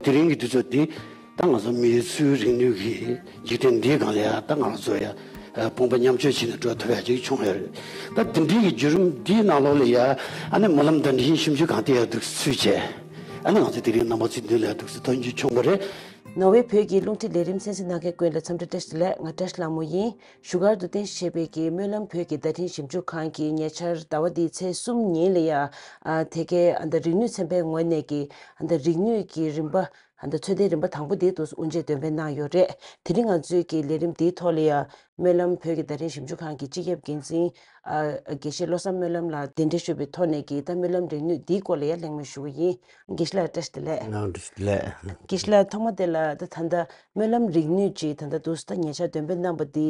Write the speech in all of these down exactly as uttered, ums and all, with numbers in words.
དེ་རིང་གི་དུས་ཚོད་འདི་ད་ང་ཚོ་མི་ཚོའི་རིག་ནུས་ཀྱི་འཇིག་རྟེན་འདིའི་སྒང་ལ་ཡ་ད་ང་ཚོ་ཡ་དཔུང་པ་མཉམ་སྤྱོད་བྱས་ནས་འགྲོ་ཐུབ་ཡ་ཅིག་བྱུང་ཡོད་རེད། ད་དེ་འདྲའི་གི་བརྒྱུད་རིམ་འདིའི་ནང་ལོགས་ལ་ཡ་ཨ་ནི་སྨོན་ལམ་དང་འབྲེལ་ཞིབ་འཇུག་གང་ལྟེ་ཡ་འདུག་ཚུལ་བྱས་ཨ་ནི་ང་ཚོ་དེ་རིང་རྣམ་པ་ཚོའི་མདུན་ལ་ཡ་འདུག་ཐོན་རྒྱུ་བྱུང་བ་རེད། ནོར་ཝེ་བོད་ཀྱི་རླུང་འཕྲིན་ལས་རིམ་གསན་གཟིགས་གནང་མཁན་ཀུན་ལ་འཚམས་འདྲི་བཀྲ་ཤིས་བདེ་ལེགས། ང་བཀྲ་ཤིས་ལྷ་མོ་ཡིན། བཞུགས་སྒར་དུ་རྟེན་གཞི་བྱས་པའི་གི་སྨོན་ལམ་བོད་ཀྱི་བརྡ་འཕྲིན་ཞིབ་འཇུག་ཁང་གིས་ཉེ་ཆར་ཟླ་བ་འདིའི་ཚེས་གསུམ་ཉིན་ལ་ཡ་ཨ་དེ་གའི་ཨ་ད་རིག་ནུས་ཚན་པའི་ངོས་ནས་ཀྱི་ཨ་ད་རིག་ནུས་ཀྱི་རིམ་པ་ཨ་ད་ཚོད་ལྟའི་རིམ་པ་དང་པོ་དེ་དུ་དབུ་འབྱེད་འདོན་སྤེལ་གནང་ཡོད་རེད། དེ་རིང་ང་ཚོའི་གི་ལས་རིམ་འདིའི་ཐོག་ལ་ཡ་སྨོན་ལམ་བོད་ཀྱི་བརྡ་འཕྲིན་ཞིབ་འཇུག་ཁང་གི་སྤྱི་ཁྱབ་འགན་འཛིན་ཨ་དགེ་བཤེས་བློ་བཟང་སྨོན་ལམ་ལགས་གདན་འདྲེན་ཞུས་པའི་ཐོག་ནས་ཀྱི་ད་སྨོན་ལམ་རིག་ནུས་འདིའི་སྐོར་ལ་ཡ་གླེང་མོལ་ཞུ་གི་ཡིན། དགེ་བཤེས་ལགས་བཀྲ་ཤིས་བདེ་ལེགས། ལགས་བཀྲ་ཤིས་བདེ་ལེགས། དགེ་བཤེས་ལགས་ཐོག་མ་དེ་ལ་ད་ད་ལྟ་སྨོན་ལམ་རིག་ནུས་ཀྱི་ད་ལྟ་དུས་ད་ཉེ་ཆར་འདོན་སྤེལ་གནང་པ་འདི་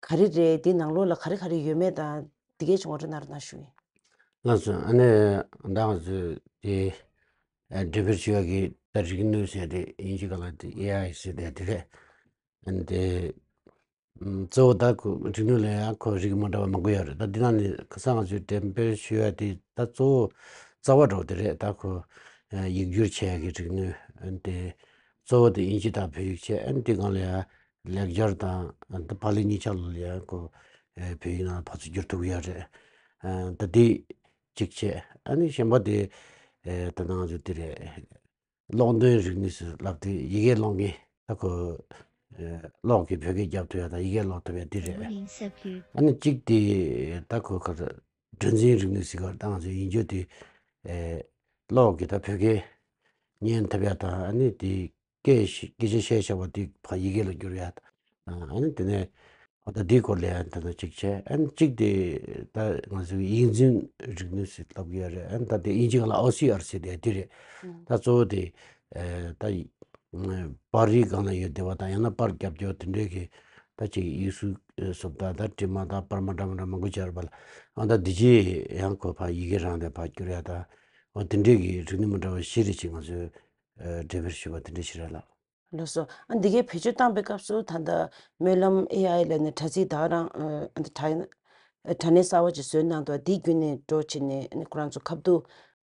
ག་རེ་རེད། འདི་ནང་ལོགས་ལ་ག་རེ་ག་རེ་ཡོད་མེད་དང་འདི་གའི་ངོ་སྤྲོད་གནང་རོགས་གནང་ཞུ་ཡིན། ལགས་སོ། ཨ་ནི་ད་ང་ཚོས་དེ་འགྲེམས་སྤེལ་ཞུ་ཡག་གི་ད་རིག་ནུས་ཟེར་དེ་དབྱིན་ཇི་སྒང་ལ་དེ་ཨེ་ཨའི་ཟེར་དེ་དེ་རེད། ཨ་ནི་དེ་གཙོ་བོ་ད་ཁོ་རིག་ནུས་ལ་ཡང་ཁོ་རིགས་མི་འདྲ་བ་མང་པོ་ཡོད་རེད། ད་འདི་ནང་ནས་ཁ་སང་ང་ཚོས་འགྲེམས་སྤེལ་ཞུ་ཡ་དེ་ད་གཙོ་བོ་རྩ་བ་འདྲ་བོ་དེ་རེད། ད་ཁོ་ཡིག་སྒྱུར་བྱེད་ཡ་གི་རིག་ནུས་ཨ་ནི་དེ་གཙོ་བོ་དེ་དབྱིན་ཇི་དང་བོད་ཡིག་བྱས། ཨ་ནི་དེ་སྒང་ལ་ཡང་ལེགས་སྦྱར་དང་ཨ་ནི་ད་པཱ་ལི་གཉིས་ཆ་ལ་ཡང་ཁོ་བོད་ཡིག་ནང་ཕར་ཚུར་བསྒྱུར་ཐུབ་ཀྱི་ཡོད་རེད། ད་དེ་གཅིག་བྱས། ཨ་ནི་གཞན་པ་དེ་ད་ང་ཚོ་དེ་རེད། ཀློག་འདོན་རིག་གནས་སུ་ལབ་དུས་ཡི་གེ་ཀློག་མཁན་ད་ཁོ་ཨེ་ཀློག་གི་བོད་སྐད་རྒྱབ་ཐུབ་ཡ་དང་ཡི་གེ་ཀློག་ཐུབ་ཡ་འདི་རེད། ཨ་ནི་གཅིག་དེ་ད་ཁོ་ག་རེ་སྒྲ་འཛིན་རིག་གནས་ཟེར་གི་ད་ང་ཚོ་ཡིན་རྒྱུ་དེ་ཨེ་ཀློག་གི་ད་བོད་སྐད་ཉན་ཐུབ་ཡ་དང་ཨ་ནི་དེ་སྐད་ཤེས་སྐད་ཆ་བཤད་བྱ་བ་དེ་ཕར་ཡི་གེ་ལ་བསྒྱུར་ཡ་དང་ཨ་ནི་དེ་ནས། ད་འདིའི་སྐོར་ལ་ཡང་ད་ལྟ་གཅིག་བྱས། ཨ་ནི་གཅིག་དེ་ད་ང་ཚོའི་ཡིག་འཛིན་རིག་ནུས་ཟེར་ལབ་ཀྱི་ཡོད་རེད། ཨ་ནི་ད་དེ་དབྱིན་ཇི་སྒང་ལ་ཨོ་སི་ཨར་ཟེར་དེ་དེ་རེད། ད་གཙོ་བོ་དེ་ད་པར་རིས་སྒང་ལ་ཡོད་བསྡད་པ་དང་ཡང་ན་པར་རྒྱབ་སྐྱོར་དེ་འདྲའི་གི་ད་ཅིག་ཡིག་གཟུགས་སོབ་ད་ད་དྲི་མ་ད་པར་མ་འདྲ་མ་འདྲ་མང་པོ་སྦྱར་བ་ལ་ཨ་ད་འདི་རྗེས་ཡང་ཁོ་ཕར་ཡི་གེ་རང་དེ་ཕར་བསྒྱུར་ཡ་ད་འོ་དེ་འདྲའི་གི་རིག་ནུས་མི་འདྲ་བ་བཞི་རེ་ཅིག་ང་ཚོས་འགྲེམས་སྤེལ་ཞུས་པ་དེ་འདྲ་ཞིག་རེད་ལགས། ལགས་སོ། ཨ་འདི་གའི་བེད་སྤྱོད་བཏང་པའི་སྐབས་སུ་ད་ལྟ་སྨོན་ལམ་ཨེ་ཨའི་ལ་ནི་དྲ་ཚིགས་ད་ག་རང་ཨ་འདི་དྲ་དྲ་གནས་གསར་བ་ཅིག་བཟོས་གནང་འདུག་དེའི་བརྒྱུད་ནས་འགྲོ་བྱས་ནས་ཨ་ནི་ཁོ་རང་ཚོ་ཁ་བསྡུ་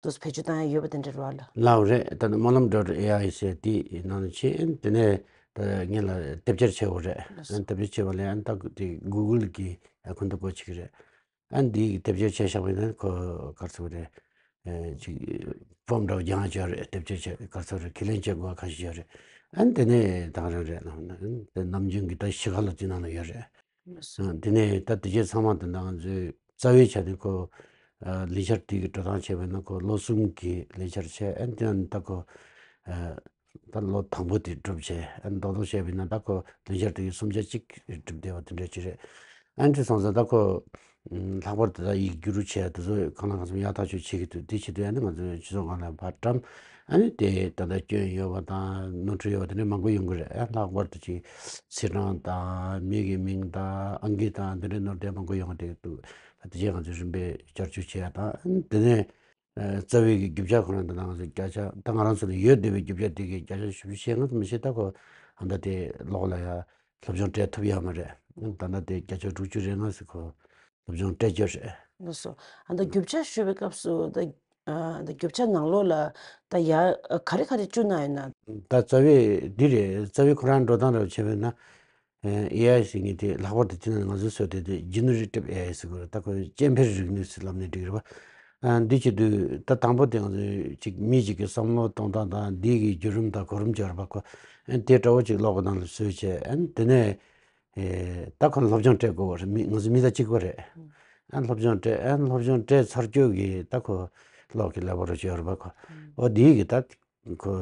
དུ་བེད་སྤྱོད་བཏང་ཡ་ཡོད་པ་དེ་འདྲ་རེད་བ་ལགས། ལགས་རེད། ད་ནི་སྨོན་ལམ་ཌོཊ་ཨེ་ཨའི་ཟེར་དེ་ནང་ནས་ཕྱིན། དེ་ནས་ད་ངེད་ལ་དེབ་སྐྱེལ་བྱེད་དགོས་རེད། ལགས་སོ། དེབ་སྐྱེལ་བྱེད་པ་ལ་ཨ་ནི་ད་དེ་གུ་གུལ་གྱི་ཁོ་འདི་སྒོ་ཕྱེ་གི་རེད། ཨ་ནི་འདི་དེབ་སྐྱེལ་བྱས་བཞག་པ་ཡིན་ན་ཁོ་ག་རེ་ཟེར་དགོས་རེད། ཨེ་ཅིག་ཕོམ་འདྲ་བོ་རྒྱག་ཡ་ཅིག་ཡོད་རེད། དེབ་སྐྱེལ་བྱས་ག་རེ་ཟེར་དགོས་རེད། ཁས་ལེན་བྱེད་དགོས་པ་ཁ་ཤས་ཡོད་རེད། ཨ་ནི་དེ་ནས་ད་ག་རང་རེད་ལབ་ན་ཨ་ནི་དེ་ནམ་རྒྱུན་གྱི་ད་གཞིས་ཀ་ལ་དེ་ནང་ལ་ཡོད་རེད། ཨ་དེ་ནས་ད་དེ་རྗེས་ཚང་མ་དེ་འདྲ་ང་ཚོའི་རྩ་བའི་ཆ་ནས་ཁོ་ཨ་ལས་འཆར་དེ་གི་འགྲོ་སྟངས་བྱས་པ་ཡིན་ན་ཁོ་ལོ་གསུམ་གྱི་ལས་འཆར་བྱས། ཨ་ནི་དེ་ནང་ད་ཁོ་ཨ། ད་ལོ་དང་པོ་དེ་གྲུབ་བྱས། ཨ་ནི་རྡོག་རྡོག་བྱས་པ་ཡིན་ན་ད་ཁོ་ལས་འཆར་དེ་གི་གསུམ་ཆ་གཅིག་གྲུབ་བསྡད་པ་དེ་འདྲ་ཅིག་རེད། ཨ་ནི་དེ་སོང་ཙང་ད་ཁོ་ལྷག་པར་དུ་ད་ཡིག་སྒྱུར་བྱས་དེ་ཚོ་གང་ལ་གང་འཚམ་ཡག་ཐག་ཆོད་བྱེད་ཀྱི་འདུག་དེ་བྱེད་དུས་ཨ་ནི་ང་ཚོའི་སྤྱི་ཚོགས་ཁང་ལ་ཕར་བཀྲམ། ཨ་ནི་དེ་ད་ལྟ་སྐྱོན་ཡོད་པ་དང་ནོར་འཁྲུལ་ཡོད་པ་དེ་འདྲ་མང་པོ་ཡོང་གི་རེད། ཨ་ལྷག་པར་དུ་ཅིག་ཚེས་གྲངས་དང་མི་གི་མིང་དང་ཨང་ཀི་དང་དེ་འདྲའི་ནོར་འདྲ་མང་པོ་ཡོང་གི་འདུག་ད་དེ་རྗེས་ང་ཚོས་རིམ་པས་བསྐྱར་བཅོས་བྱེད་ཡ་དང་ཨ་ནི་དེ་ནས། རྩ་བའི་གི་རྒྱུ་ཆ་ཁོ་རང་དང་ང་ཚོ་བརྒྱ་ཆ་ད་ང་རང་ཚོ་ལ་ཡོད་བསྡད་པའི་རྒྱུ་ཆ་དེ་གི་བརྒྱ་ཆ་བཞི་བཅུ་ཞེ་ལྔ་ཙམ་བྱས་ད་ཁོ་ཨ་ད་དེ་ལོག་ལ་ཡ་སློབ་སྦྱོང་སྤྲད་ཐུབ་ཡ་མ་རེད། ད་ལྟ་དེ་བརྒྱ་ཆ་དྲུག་ཅུ་རེ་ལྔ་ཟེར་ཁོ་སློབ་སྦྱོང་སྤྲད་རྒྱུ་རེད། ལགས་སོ། ཨ་ད་རྒྱུ་ཆ་ཞུ་བའི་སྐབས་སུ་ད་ཨ་ད་རྒྱུ་ཆ་ནང་ལོགས་ལ་ད་ཡ་ག་རེ་ག་རེ་བཅུག་གནང་ཡོད་ན། ད་རྩ་བའི་འདི་རེད། རྩ་བའི་ཁོ་རང་འགྲོ་སྟངས་རེ་བྱས་པས་ན། ཨེ་ཨའི་ཟེར་མཁན་དེ་ལྷག་པར་དུ་དེ་ནི་ང་ཚོས་བཟོས་དེ་དེ་ཇེ་ནེ་རེ་ཊིབ་ཨེ་ཨའི་ཟེར་དགོས་རེད། ད་ཁོས་སྐྱེ་འཕེལ་རིག་ནུས་ཟེར་ལབ་ནས་འགྲིག་རེད་པ། ཨ་འདི་བྱེད་དུས་ད་དང་པོ་དེ་ང་ཚོས་ཅིག་མི་གཅིག་གི་བསམ་བློ་གཏོང་སྟངས་དང་འདི་གི་བརྒྱུད་རིམ་དང་གོ་རིམ་སྦྱར་བ་ཁོ་ཨ་དེ་འདྲ་བོ་ཅིག་ཀློག་གི་ནང་ལ་བཟོས་བྱས་ཨ་དེ་ནས་ཨེ་ད་ཁོ་སློབ་སྦྱོང་སྤྲད་དགོས་པ་རེད། མི་ང་ཚོ་མི་དང་གཅིག་པ་རེད། ཨ་སློབ་སྦྱོང་སྤྲད་ཨ་སློབ་སྦྱོང་སྤྲད་ཚར་རྒྱུ་གི་ད་ཁོ་ཀློག་གི་ལས་པ་རུ་སྦྱར་བ་ཁོ་ཨོ་འདི་གི་ད། ཁོ་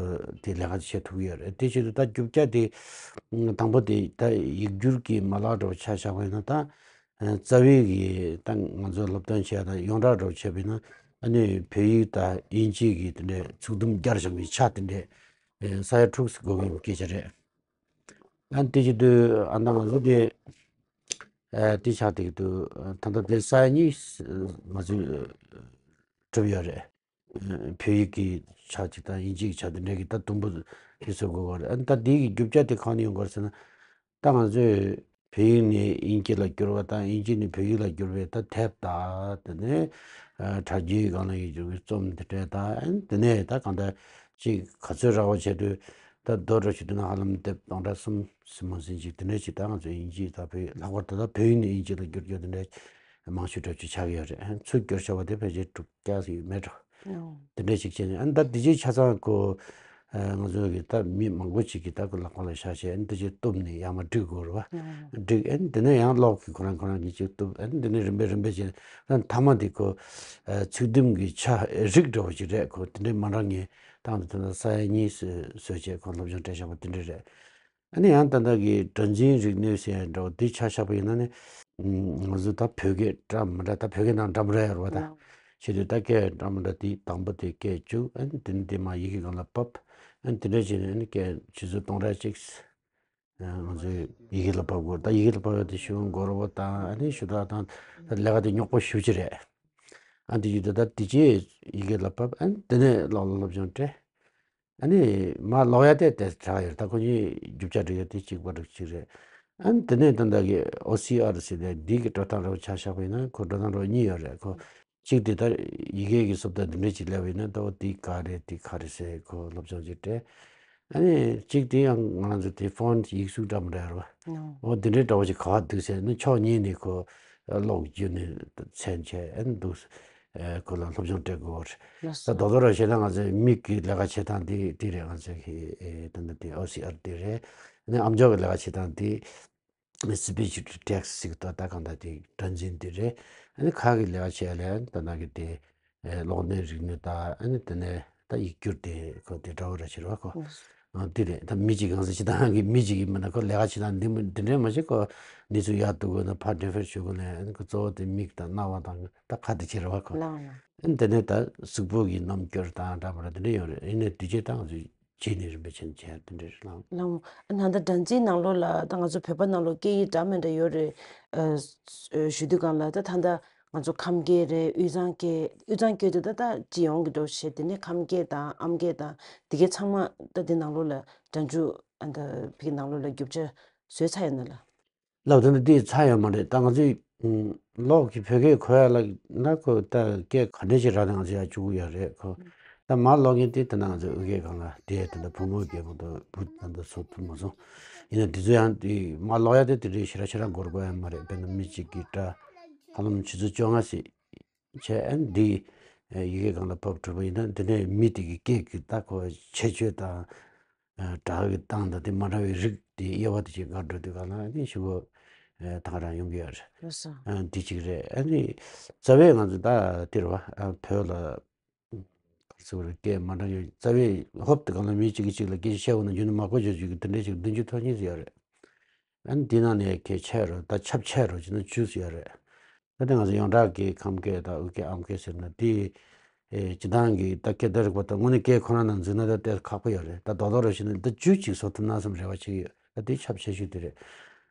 དེ་ལས་ཀ་བྱེད་ཐུབ་ཀྱི་ཡོད་རེད། དེ་བྱེད་དུས་ད་རྒྱུ་ཆ་དེ་དང་པོ་དེ་ད་ཡིག་སྒྱུར་གྱི་མ་ལག་འདྲ་བོ་ཆ་བཞག་པ་ཡིན་ན་ད་རྩ་བའི་གི་ད་ང་ཚོ་སློབ་སྟོན་བྱས་དང་ཡོངས་གྲགས་འདྲ་བོ་བྱས་པ་ཡིན་ན་ཨ་ནི་བོད་ཡིག་དང་དབྱིན་ཇི་གི་དེ་འདྲའི་ཚིག་དུམ་བསྒྱུར་བཞག་པའི་ཆ་དེ་འདྲའི་ས་ཡ་དྲུག་ཙམ་དགོས་ཀྱི་སྐད་ཆ་རེད། ཨ་ནི་དེ་བྱེད་དུས་ཨ་ད་ང་ཚོ་དེ་དེ་ཆ་དེ་གི་དུས་ད་ལྟ་དེ་ས་ཡ་གཉིས་ང་ཚོས་གྲུབ་ཡོད་རེད། བོད་ཡིག་གི་ཆ་གཅིག་དང་དབྱིན་ཇིའི་ཆ་དེ་འདྲ་གི་ད་དུམ་བུ་དེ་ཚོ་དགོས་པ་རེད། ཨ་ནི་ད་དེའི་གི་རྒྱུ་ཆ་དེ་གང་ནས་ཡོང་དགོས་ཟེར་ན། ད་ང་ཚོས་བོད་ཡིག་ནས་དབྱིན་ཇི་ལ་བསྒྱུར་བ་དང་དབྱིན་ཇི་ནས་བོད་ཡིག་ལ་བསྒྱུར་བའི་ད་དེབ་དང་དེ་ནས་དྲ་རྒྱའི་སྒང་ལ་ཡོད་རྒྱུ་གི་རྩོམ་དེ་འདྲ་དང་ཨ་ནི་དེ་ནས་ད་གང་ལྟར་ཅིག་ག་ཚོད་རག་པ་བྱས་དུས་ ད་རྡོ་འགྲོ་ཞིག་དུས་ན་ཧ་ལམ་དེབ་སྟོང་ཕྲག་གསུམ་ཟིན་མ་ཟིན་ཅིག་དེ་འདྲ་ཅིག་ད་ང་ཚོ་དབྱིན་ཇི་ད་བོད་ལྷག་པར་དུ་ད་བོད་ཡིག་ནས་དབྱིན་ཇི་ལ་བསྒྱུར་རྒྱུ་དེ་འདྲ་མང་ཤོས་འདྲ་ཅིག་ཆགས་ཀྱི་ཡོད་རེད། ཚུར་བསྒྱུར་བྱ་བ་དེ་ཕལ་ཆེར་དྲུག་བརྒྱ་ཟིན་ཡོད་མེད་འགྲོ། དེ་འདྲ་ཅིག་བྱས་ནས་ཨ་ནི་ད་དེ་རྗེས་ཆ་ཚང་ཁོ་ཨ་ང་ཚོ་གི་ད་མི་མང་པོ་ཅིག་གིས་ད་ཁོ་ལག་པ་ལ་བཞག་བྱས་ཨ་ནི་དེ་རྗེས་གཏུབ་ནས་ཡར་མར་སྒྲིག་དགོས་རེད་བ། སྒྲིག་ཨ་ནི་དེ་ནས་ཡང་ཀློག་གི་ཁོ་རང་ཁོ་རང་གིས་ཅིག་གཏུབ་ཨ་ནི་དེ་ནས་རིམ་པས་རིམ་པས་བྱས་ཨ་ནི་མཐའ་མ་དེ་ཁོ་ཨ་ཚིག་དུམ་གྱི་ཆ་རིགས་འདྲ་བོ་ཅིག་རེད། ཁོ་དེ་འདྲའི་མ་འདྲ་ངེས་བཏང་དུ་དེ་ན་ས་ཡ་གཉིས་བཟོས་བྱས་ཁོ་སློབ་སྦྱོང་སྤྲད་བཞག་པ་དེ་འདྲ་རེད། ཨ་ནི་ཡང་ད་ལྟ་གི་སྒྲ་འཛིན་རིག་གནས་ཟེར་ཡ་འདྲ་བོ་འདི་ཆ་བཞག་པ་ཡིན་ན་ནི་ང་ཚོ་ད་བོད་སྐད་འདྲ་མི་འདྲ་ད་བོད་སྐད་ནང་འདྲ་མི་འདྲ་ཡོད་རེད་བ། ད་བྱེད་དུས་ད་སྐད་འདྲ་མི་འདྲ་དེ་དང་པོ་དེ་སྐད་བཅུག་ཨ་ནི་དེ་ནི་དེ་མ་ཡི་གེ་སྒང་ལ་ཕབ། ཨ་ནི་དེ་འདྲ་བྱས་ནས་ཨ་ནི་སྐད་ཆུ་ཚོད་སྟོང་ཕྲག་གཅིག་ང་ཚོས་ཡི་གེ་ལ་ཕབ་དགོས། ད་ཡི་གེ་ལ་ཕབ་ཡ་དེ་ཞུ་འགོར་བ་དང་ཨ་ནི་ཞུ་དག་དང་ད་ལས་ཀ་དེ་རྙོག་པ་ཞེ་པོ་ཅིག་རེད། ཨ་འདི་ཡོད་དུས་ད་དེ་རྗེས་ཡི་གེ་ལ་ཕབ་ཨ་ནི་དེ་ནས་ཀློག་ལ་སློབ་སྦྱོང་སྤྲད། ཨ་ནི་མར་ཀློག་ཡ་དེ་དེ་དྲག་ཡོད་རེད། ད་ཁོ་གཉིས་རྒྱུ་ཆ་འགྲིག་ཡ་དེ་གཅིག་པ་འགྲིག་གཅིག་རེད། ཨ་ནི་དེ་ནས་ད་ལྟ་གི་ཨོ་སི་ཨར་ཟེར་ཏེ་འདི་གི་འགྲོ་སྟངས་རོ་ཆ་བཞག་པ་ཡིན་ན་ཁོ་འགྲོ་སྟངས་རོ་གཉིས་ཡོད་རེད། ཁོ་གཅིག་དེ་ད་ཡི་གེ་གི་བཟོ་ལྟ་འདི་འདྲས་ཅིག་སླེབས་པ་ཡིན་ན་ད་འོ་འདི་ག་རེད་འདི་ག་རེད་ཟེར་ཁོ་སློབ་སྦྱོང་ཅིག་སྤྲད། ཨ་ནི་གཅིག་དེ་ཡང་ང་རང་ཚོ་དེ་ཕོན་ཡིག་གཟུགས་འདྲ་མི་འདྲ་ཡོད་རེད་བ། ཨོ་འདི་འདྲའི་འདྲ་བོ་ཅིག་ག་བ་འདུག་ཟེར་ན་ཕྱོགས་གཉིས་ནས་ཁོ་ཀློག་རྒྱུ་ནས་མཚན་ཆེ་ཨ་ནི་འདུག་ཁོ་ལ་སློབ་སྦྱོང་སྤྲད་དགོས་པ་རེད། ལགས་ད་སོ། རྡོག་རྡོག་ར་བཤད་ན་ང་ཚོའི་མིག་གི་ལས་ཀ་བྱེད་སྟངས་འདི་འདི་རེད། ང་ཚོའི་གི་ཨེ་ད་ནི་དེ་ཨོ་སི་ཨར་འདི་རེད། ཨ་ནི་ཨམ་ཅོག་གི་ལས་ཀ་བྱེད་སྟངས་འདི་སི་པི་ཆི་ཊུ་ཊེག་སི་ཟེར་གི་འདུག་ད་གང་ལྟར་དེ་སྒྲ་འཛིན་འདི་རེད། ཨ་ནི་ཁ་གི་ལས་ཀ་བྱེད་ཡ་ལ་ད་ནང་གི་དེ་ཨེ་གློག་བརྙན་རིག་གནས་དང་ཨ་ནི་དེ་ནས་ད་ཡིག་སྒྱུར་དེ་ཁོ་དེ་འདྲ་བོ་ར་བྱེད་རོགས་ཁོ། ལགས་སོ། ཨ་འདི་རེད། ད་མི་གཅིག་གང་ཟེར་ཅི་ད་གི་མི་གཅིག་གི་མིན་ན་ཁོ་ལས་ཀ་བྱེད་སྟངས་འདི་མི་འདི་འདྲས་མ་བྱེད་ཁོ་གནས་ཚུལ་ཡག་སྡུག་དགོས་ན་ཕར་ཌི་ཕེར་ཞུ་དགོས་ལས་ཨ་ནི་ཁོ་གཙོ་བོ་དེ་མིག་དང་རྣ་བ་དང་ད་ཁ་དེ་བྱེད་རོགས་ཁོ། ལགས་ལགས། ཨ་ནི་དེ་ནས་ད་གཟུགས་པོ་གི་རྣམ་འགྱུར་དང་འདྲ་མི་འདྲ་དེ་འདྲ་ཡོད་རེད། ཡིན་ནའི་དུས་ཆེན་དང་ང་ཚོས་བྱས་ནས་རིམ་པས་བྱས་ནས་བྱས་དེ་འདྲ་རེད་ལགས། ལགས། ད་ལྟ་སྒྲ་འཛིན་ནང་ལོགས་ལ་ད་ང་ཚོ་བོད་པ་ནང་ལོགས་སྐད་ཡིག་འདྲ་མི་འདྲ་ཡོད་རེད། ཨ་ཞུ་དུས་སྒང་ལ་ད་ད་ལྟ་ང་ཚོ་ཁམས་སྐད་རེད། དབུས་གཙང་སྐད་དབུས་གཙང་སྐད་དུ་ད་ད་སྤྱི་ཡོངས་ཀྱི་འགྲོ་བྱེད་དེ་ནས་ཁམས་སྐད་དང་ཨམ་སྐད་དང་དེ་གའི་ཚང་མ་ད་དེ་ནང་ལོགས་ལ་སྒྲ་འཇུག་ཨ་ད་བི་གི་ནང་ལོགས་ལ་རྒྱུ་ཆ་བཟོས་ཚར་ཡོད་ན་ལགས། ལགས་དེ་འདྲ་དེ་ཚར་ཡོད་མ་རེད། ད་ང་ཚོས་ཀློག་གི་བོད་སྐད་གོ་ཡ་ལ་ན་ཁོ་ད་སྐད་ག་འདྲ་ཞིག་རག་ན་ང་ཚོ་ཡ་བཅུག་གི་ཡོད་རེད་ཁོ། ད་མར་ཀློག་མཁན་དེ་ད་ང་ཚོ་དབུས་སྐད་སྒང་ལ་དེ་ད་ད་བུ་མོ་རྒད་པོ་དང་བུ་ད་ད་སོ་ཐུབ་མ་སོང་། ཡིན་ན་དེ་ཚོ་ཡང་དེ་མར་ཀློག་ཡ་དེ་དེ་འདྲའི་ཞེ་དྲག་ཞེ་དྲག་འགོར་དགོས་ཡ་མ་རེད། དཔེར་ན་མི་གཅིག་གིས་སྒྲ་ཧ་ལམ་ཆུ་ཚོད་བཅོ་ལྔ་ཞིག་བྱས་ཨ་ནི་འདི་ཡི་གེ་སྒང་ལ་ཕབ་གྲུབ་པ་ཡིན་ན་དེ་ནས་མི་དེ་གི་སྐད་ཀྱི་ད་ཁོ་ཁྱད་ཆོས་དང་སྒྲ་གི་སྟངས་དང་དེ་མ་འདྲ་བའི་རིགས་དེ་དབྱེ་བ་དེ་ཅིག་དགར་འགྲོ་དུས་ག་ལ་ཨ་ནི་ཞུ་གོ་ཐག་རང་ཡོང་གི་ཡོད་རེད། ལགས་སོ། ཨ་འདི་གཅིག་རེད། ཨ་ནི་རྩ་བའི་ང་ཚོ་ད་དེ་རེད་བ། ཨ་བོད་ལ་ག་ཚོད་རེད་སྐད་མ་འདྲ་ཡོད་རྩ་བའི་ཧོབ་དེ་གང་ལ་མི་གཅིག་གིས་གཅིག་ལ་སྐད་ཆ་བཤད་འོང་ན་རྒྱུན་ནས་མ་གོ་བརྗོད་རྒྱུ་གི་དེ་འདྲའི་ཅིག་བདུན་ཅུ་དོན་གཉིས་ཡོད་རེད། ཨ་ནི་འདི་ནང་ནས་གལ་ཆེ་རུ་ད་ཁྱབ་ཆེ་རུ་བྱས་ན་བཅུ་ཙམ་ཡོད་རེད། ད་ལྟ་ང་ཚོ་ཡོངས་གྲགས་ཀྱི་ཁམས་སྐད་དང་དབུས་སྐད་ཨམ་སྐད་ཟེར་ན་དེ་ཨེ་སྤྱི་བཏང་གི་ད་སྐད་བརྡ་རིག་པ་དང་དངོས་གནས་སྐད་ཁོ་རང་ནང་འཛུལ་ན་ད་དེ་ཁག་པོ་ཡོད་རེད། ད་རྡོག་རྡོག་རུ་བྱས་ན་ད་བཅུ་གཅིག་བཟོ་ཐུབ་ན་བསམ་རེ་བ་ཆེ་གི་ཡོད། ད་དེ་ཁྱབ་ཆེ་ཤོས་དེ་རེད།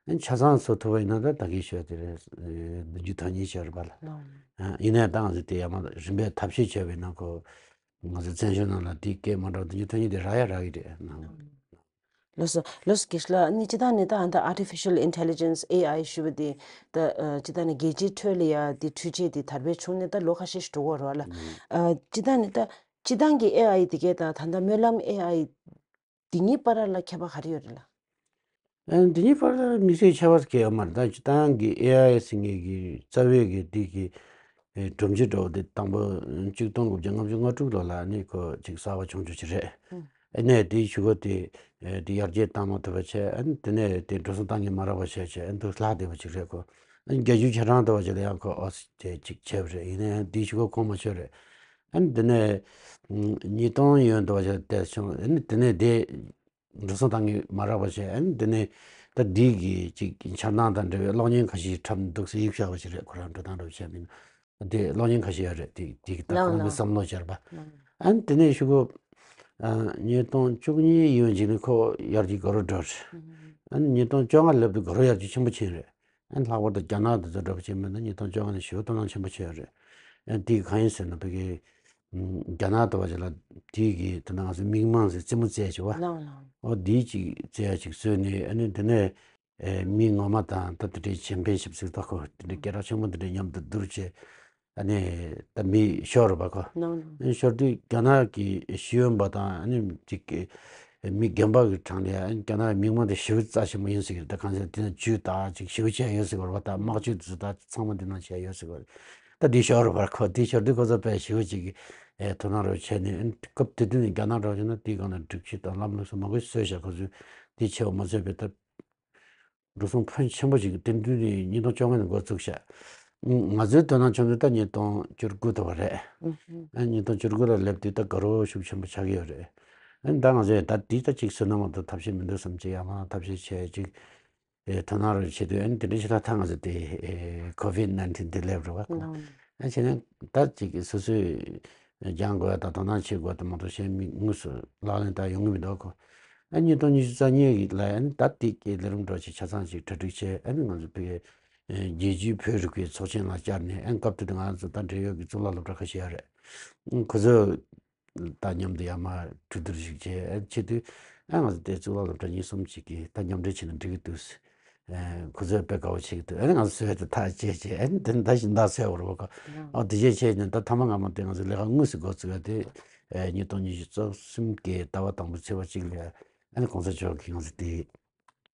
ཨ་ནི་ཆ་ཚང་བཟོ་ཐུབ་པ་ཡིན་ན་ད་ད་གིན་ཤོད་དེ་རེད། ཨེ་བདུན་ཅུ་དོན་གཉིས་ཆགས་རེད་པ་ལ། ལགས། ཨ་ཡིན་ནའི་ད་ང་ཚོ་དེ་ཡར་མར་རིམ་པས་ཐབས་ཤེས་བྱས་པ་ཡིན་ན་ཁོ་ང་ཚོ་བཙན་བྱོལ་ནང་ལ་དེའི་སྐད་མ་འདྲ་བ་བདུན་ཅུ་དོན་གཉིས་དེ་རག་ཡ་རག་གི་རེད་ནང་། ལགས་སོ། ལགས་སོ། དགེ་བཤེས་ལགས་ནི་སྤྱི་བཏང་ནས་ད་ཨ་ད་Artificial Intelligence A I ཞུ་བ་དེ་ད་ཨ་སྤྱི་བཏང་ནས་རྒྱལ་སྤྱིའི་ཁྲོད་ལ་ཡ་དེ་འཕྲུལ་ཆས་དེ་དར་སྤེལ་བྱུང་ནས་ད་ལོ་ཁ་ཤས་ཤིག་འགྲོ་གི་ཡོད་རེད་ལ། ཨ་སྤྱི་བཏང་ནས་ད་སྤྱི་བཏང་གི་A I དེ་གས་དང་ད་ལྟ་སྨོན་ལམ་A I དེ་གཉིས་བར་ལ་ཁྱད་པར་ག་རེ་ཡོད་རེད་ལགས། ཨ་འདི་གཉིས་བར་ལ་དམིགས་བསལ་ཁྱད་པར་གང་ཡང་མ་རེད། ད་སྤྱི་བཏང་གི་A I ཟེར་མཁན་གྱི་རྩ་བའི་གི་འདི་གི་ཨེ་སྒྲོམ་གཞི་འདྲ་བོ་དེ་དང་པོ་ཆིག་སྟོང་དགུ་བརྒྱ་ལྔ་བཅུ་ང་དྲུག་ལོ་ལ་ནི་ཁོ་ཅིག་གསར་པ་བྱུང་ཆོག་ཅིག་རེད། ཨ་ནས་དེའི་གཞུག་གུ་དེ་ཨེ་དེ་ཡར་རྒྱས་བཏང་མ་ཐུབ་པ་བྱས། ཨ་ནི་དེ་ནས་དེ་འགྲོ་སོང་བཏང་མཁན་མ་རག་པ་བྱས་བྱས་ཨ་ནི་དུ་ལྷག་བསྡད་པ་ཅིག་རེད། ཁོ་ཨ་ནི་བརྒྱད་ཅུ་ཆ་གྲངས་ལྟ་བ་ཅིག་ལ་ཡང་ཁོ་ཨོ་སི་དེ་ཅིག་བྱས་པ་རེད། ཡིན་ན་ཡང་དེའི་གཞུག་གུ་གོང་མ་ཆོད་རེད། ཨ་ནི་དེ་ནས་ཉིས་སྟོང་ཡོན་ལྟ་བ་ཅིག་བལྟས་བྱུང་། ཨ་ནི་དེ་ནས་དེ། འགྲོ་སོང་བཏང་གི་མ་རག་པ་བྱས། ཨ་ནི་དེ་ནས་ད་འདི་གི་ཅིག་འཆར་སྣང་དང་འབྲེལ་བའི་གློག་བརྙན་ཁ་ཤས་འཁྲབ་འདུག་ཟེར་ཡིག་བཞག་པ་ཞིག་རེད། ཁོ་རང་འགྲོ་སྟངས་འདྲ་བོ་བྱས་མིན། དེ་གློག་བརྙན་ཁ་ཤས་ཡོད་རེད། དེ་དེ་གི་ད་ལགས་ཁོ་རང་གི་ལགས། བསམ་བློ་སྦྱར་བ། ལགས། ཨ་ནི་དེ་ནས་ཤུ་གུ་ཉིས་སྟོང་བཅུ་གཉིས་ཡོད་ཅིག་ནས་ཁོ་ཡར་རྒྱས་གོ་རུ་འགྲོ་རེད། ཨ་ནི་ཉིས་སྟོང་བཅོ་ལྔ་སླེབས་དུས་གོ་རུ་ཡར་རྒྱས་ཆེན་པོ་ཕྱིན་རེད། ཨ་ནི་ལྷག་པར་དུ་རྒྱ་ནག་དེ་ཚོ་འདྲ་པོ་བྱས་མིན་ན་ཉིས་སྟོང་བཅོ་ལྔ་ནས་ཞེ་པོ་ཐོབ་ཐང་ཆེན་པོ་ཆགས་ཡོད་རེད། ཨ་ནི་དེ་གང་ཡིན་ཟེར་ན་ཕ་གི་རྒྱ་ནག་དུ་བ་ཅིག་ལ་དེའི་གི་དེ་ན་ང་ཚོ་མིག་མང་ཟེར་རྩེད་མོ་རྩེ་བྱེད་བ། ལགས་ལགས། ཨོ་དེའི་ཅིག་རྩེ་ཡ་ཅིག་བཟོས་ནས་ཨ་ནི་དེ་ནས་ཨེ་མི་ངོ་མ་དང་ད་དེ་འདྲའི་ཆེམ་པེན་ཤིབ་ཟེར་ད་ཁོ་དེ་འདྲའི་སྐད་གྲགས་ཆེན་པོ་དེ་འདྲའི་མཉམ་དུ་བསྡུར་བྱས་ཨ་ནི་ད་མི་ཤོར་བ་ཁོ། ལགས་ལགས། ཨ་ནི་ཤོར་དུས་རྒྱ་ནག་གི་ཤེས་ཡོན་པ་དང་ཨ་ནི་ཅིག་གི་ མི་རྒན་པ་གི་གྲངས་ལས་རྒྱ་ནག་མི་མང་དེ་ཞེ་པོ་རྩ་ཆེན་པོ་ཡིན་ཟེར་གི་རེད། ད་གང་ཟེར་དེ་ན་ཇུས་དག་ཅིག་ཞེ་པོ་བྱས་ཡོད་ཟེར་གི་རེད་བ། ད་དམག་ཇུས་དེ་ཚོ་ད་ཚང་མ་འདི་ནང་བྱས་ཡོད་ཟེར་གི་རེད། ད་འདི་ཤོར་བར་ཁོ་དེ་ཤོར་དུས་ཁོ་ཚོ་དཔེ་ཞེ་པོ་ཅིག་གི་ཨེ་དོ་སྣང་རོགས་བྱས་ནས། ཨེ་སྐབས་དེ་དུས་ནས་རྒྱ་ནག་འདྲ་བ་བྱས་ན་དེའི་སྒང་ལ་སྒྲིག་གཞི་དང་ལམ་ལུགས་སུ་མང་པོ་བཟོས་བཞག་ཁོ་ཚོས་དེ་བྱས་པ་མ་ཚད་པའི་ད་འགྲོ་སོང་ཕོན་ཆེན་པོ་ཞིག་དེ་དུས་ནས་ཉིས་སྟོང་བཅོ་ལྔ་ནས་འགོ་བཙུགས་ཤག་ང་ཚོའི་དོ་སྣང་བྱུང་དུས་ད་ཉིས་སྟོང་བཅུ་དགུ་དུ་བ་རེད། ཨ་ཉིས་སྟོང་བཅུ་དགུ་ལ་སླེབས་དུས་ད་དགའ་རབ་ཤུགས་ཆེན་པོ་ཆགས་ཀྱི་ཡོད་རེད། ཨ་ད་ང་ཚོས་ད་འདི་ད་ཅིག་བཟོས་ན་མ་གཏོགས་ཐབས་ཤེས་མི་འདུག་བསམ་ཅིག་ཡང་མ་ཐབས་ཤེས་བྱས་ཅིག་ཨེ་དོ་སྣང་རོགས་བྱེད་དུས། ཨ་ནི་དེ་འདྲ་ཞིག་ད་ད་ང་ཚོ་དེ་ཨེ་ཁོ་ཝིད་ནའིན་ཊིན་དེ་སླེབས་རེད་བ། ཨ་བྱས་ན་ད་ཅིག་སོ་སོས་སྦྱང་དགོས་ད་དོ་སྣང་བྱེད་དགོས་ད་མ་གཏོགས་གཞན་མི་དངོས་སུ་ལག་ལེན་བསྟར་ཡོང་གི་མི་འདུག་གོ། ཨ་ཉིས་སྟོང་ཉི་ཤུ་རྩ་གཉིས་ཀྱི་ལ་ཨ་ནི་ད་དེ་གི་ལས་རིམ་འདྲ་ཅིག་ཆ་ཚང་ཅིག་གྲ་སྒྲིག་བྱས། ཨ་ནི་ང་ཚོ་བོད་ཨེ་རྒྱལ་སྤྱིའི་བོད་རིག་པའི་ཚོགས་ཆེན་ལ་བཅར་ནས། ཨ་ནི་སྐབས་དེ་དུས་ང་ཚོ་ད་འབྲེལ་ཡོད་ཀྱི་གཙུག་ལག་སློབ་གྲྭ་ཁ་ཤས་ཡོད་རེད། ཁོ་ཚོ་དང་མཉམ་དུ་ཡར་མར་གྲོས་བསྡུར་ཞིག་བྱས། ཨ་བྱེད་དུས་ཨ་ང་ཚོ་དེ་གཙུག་ལག་སློབ་གྲྭ་གཉིས་གསུམ་ཅིག་གིས་ད་མཉམ་འབྲེལ་བྱས་ན་འགྲིག་གི་འདུག་ཨ་ཁོ་ཚོས་དཔེ་དགའ་བོ་བྱེད་ཀྱི་འདུག་ཨ་ནི་ང་ཚོ་སུས་དེ་ཐག་བཅད་བྱས། ཨ་ནི་དེ་ད་ཞིག་འདག་ཟེར་བ་རེད་པ་ཁོ། ཨ་དེ་བྱས་བྱས་ནས་ད་ཐ་མ་སྔ་མ་དེ་ང་ཚོ་ལས་ཀ་དངོས་སུ་འགོ་བཙུགས་ཡ་དེ་ཨ་ཉིས་སྟོང་ཉི་ཤུ་རྩ་གསུམ་གྱི་ཟླ་བ་དང་པོ་ཚེས་པ་གཅིག་ལ། ཨ་ནི་གོང་ས་མཆོག་གིས་ང་ཚོ་དེ་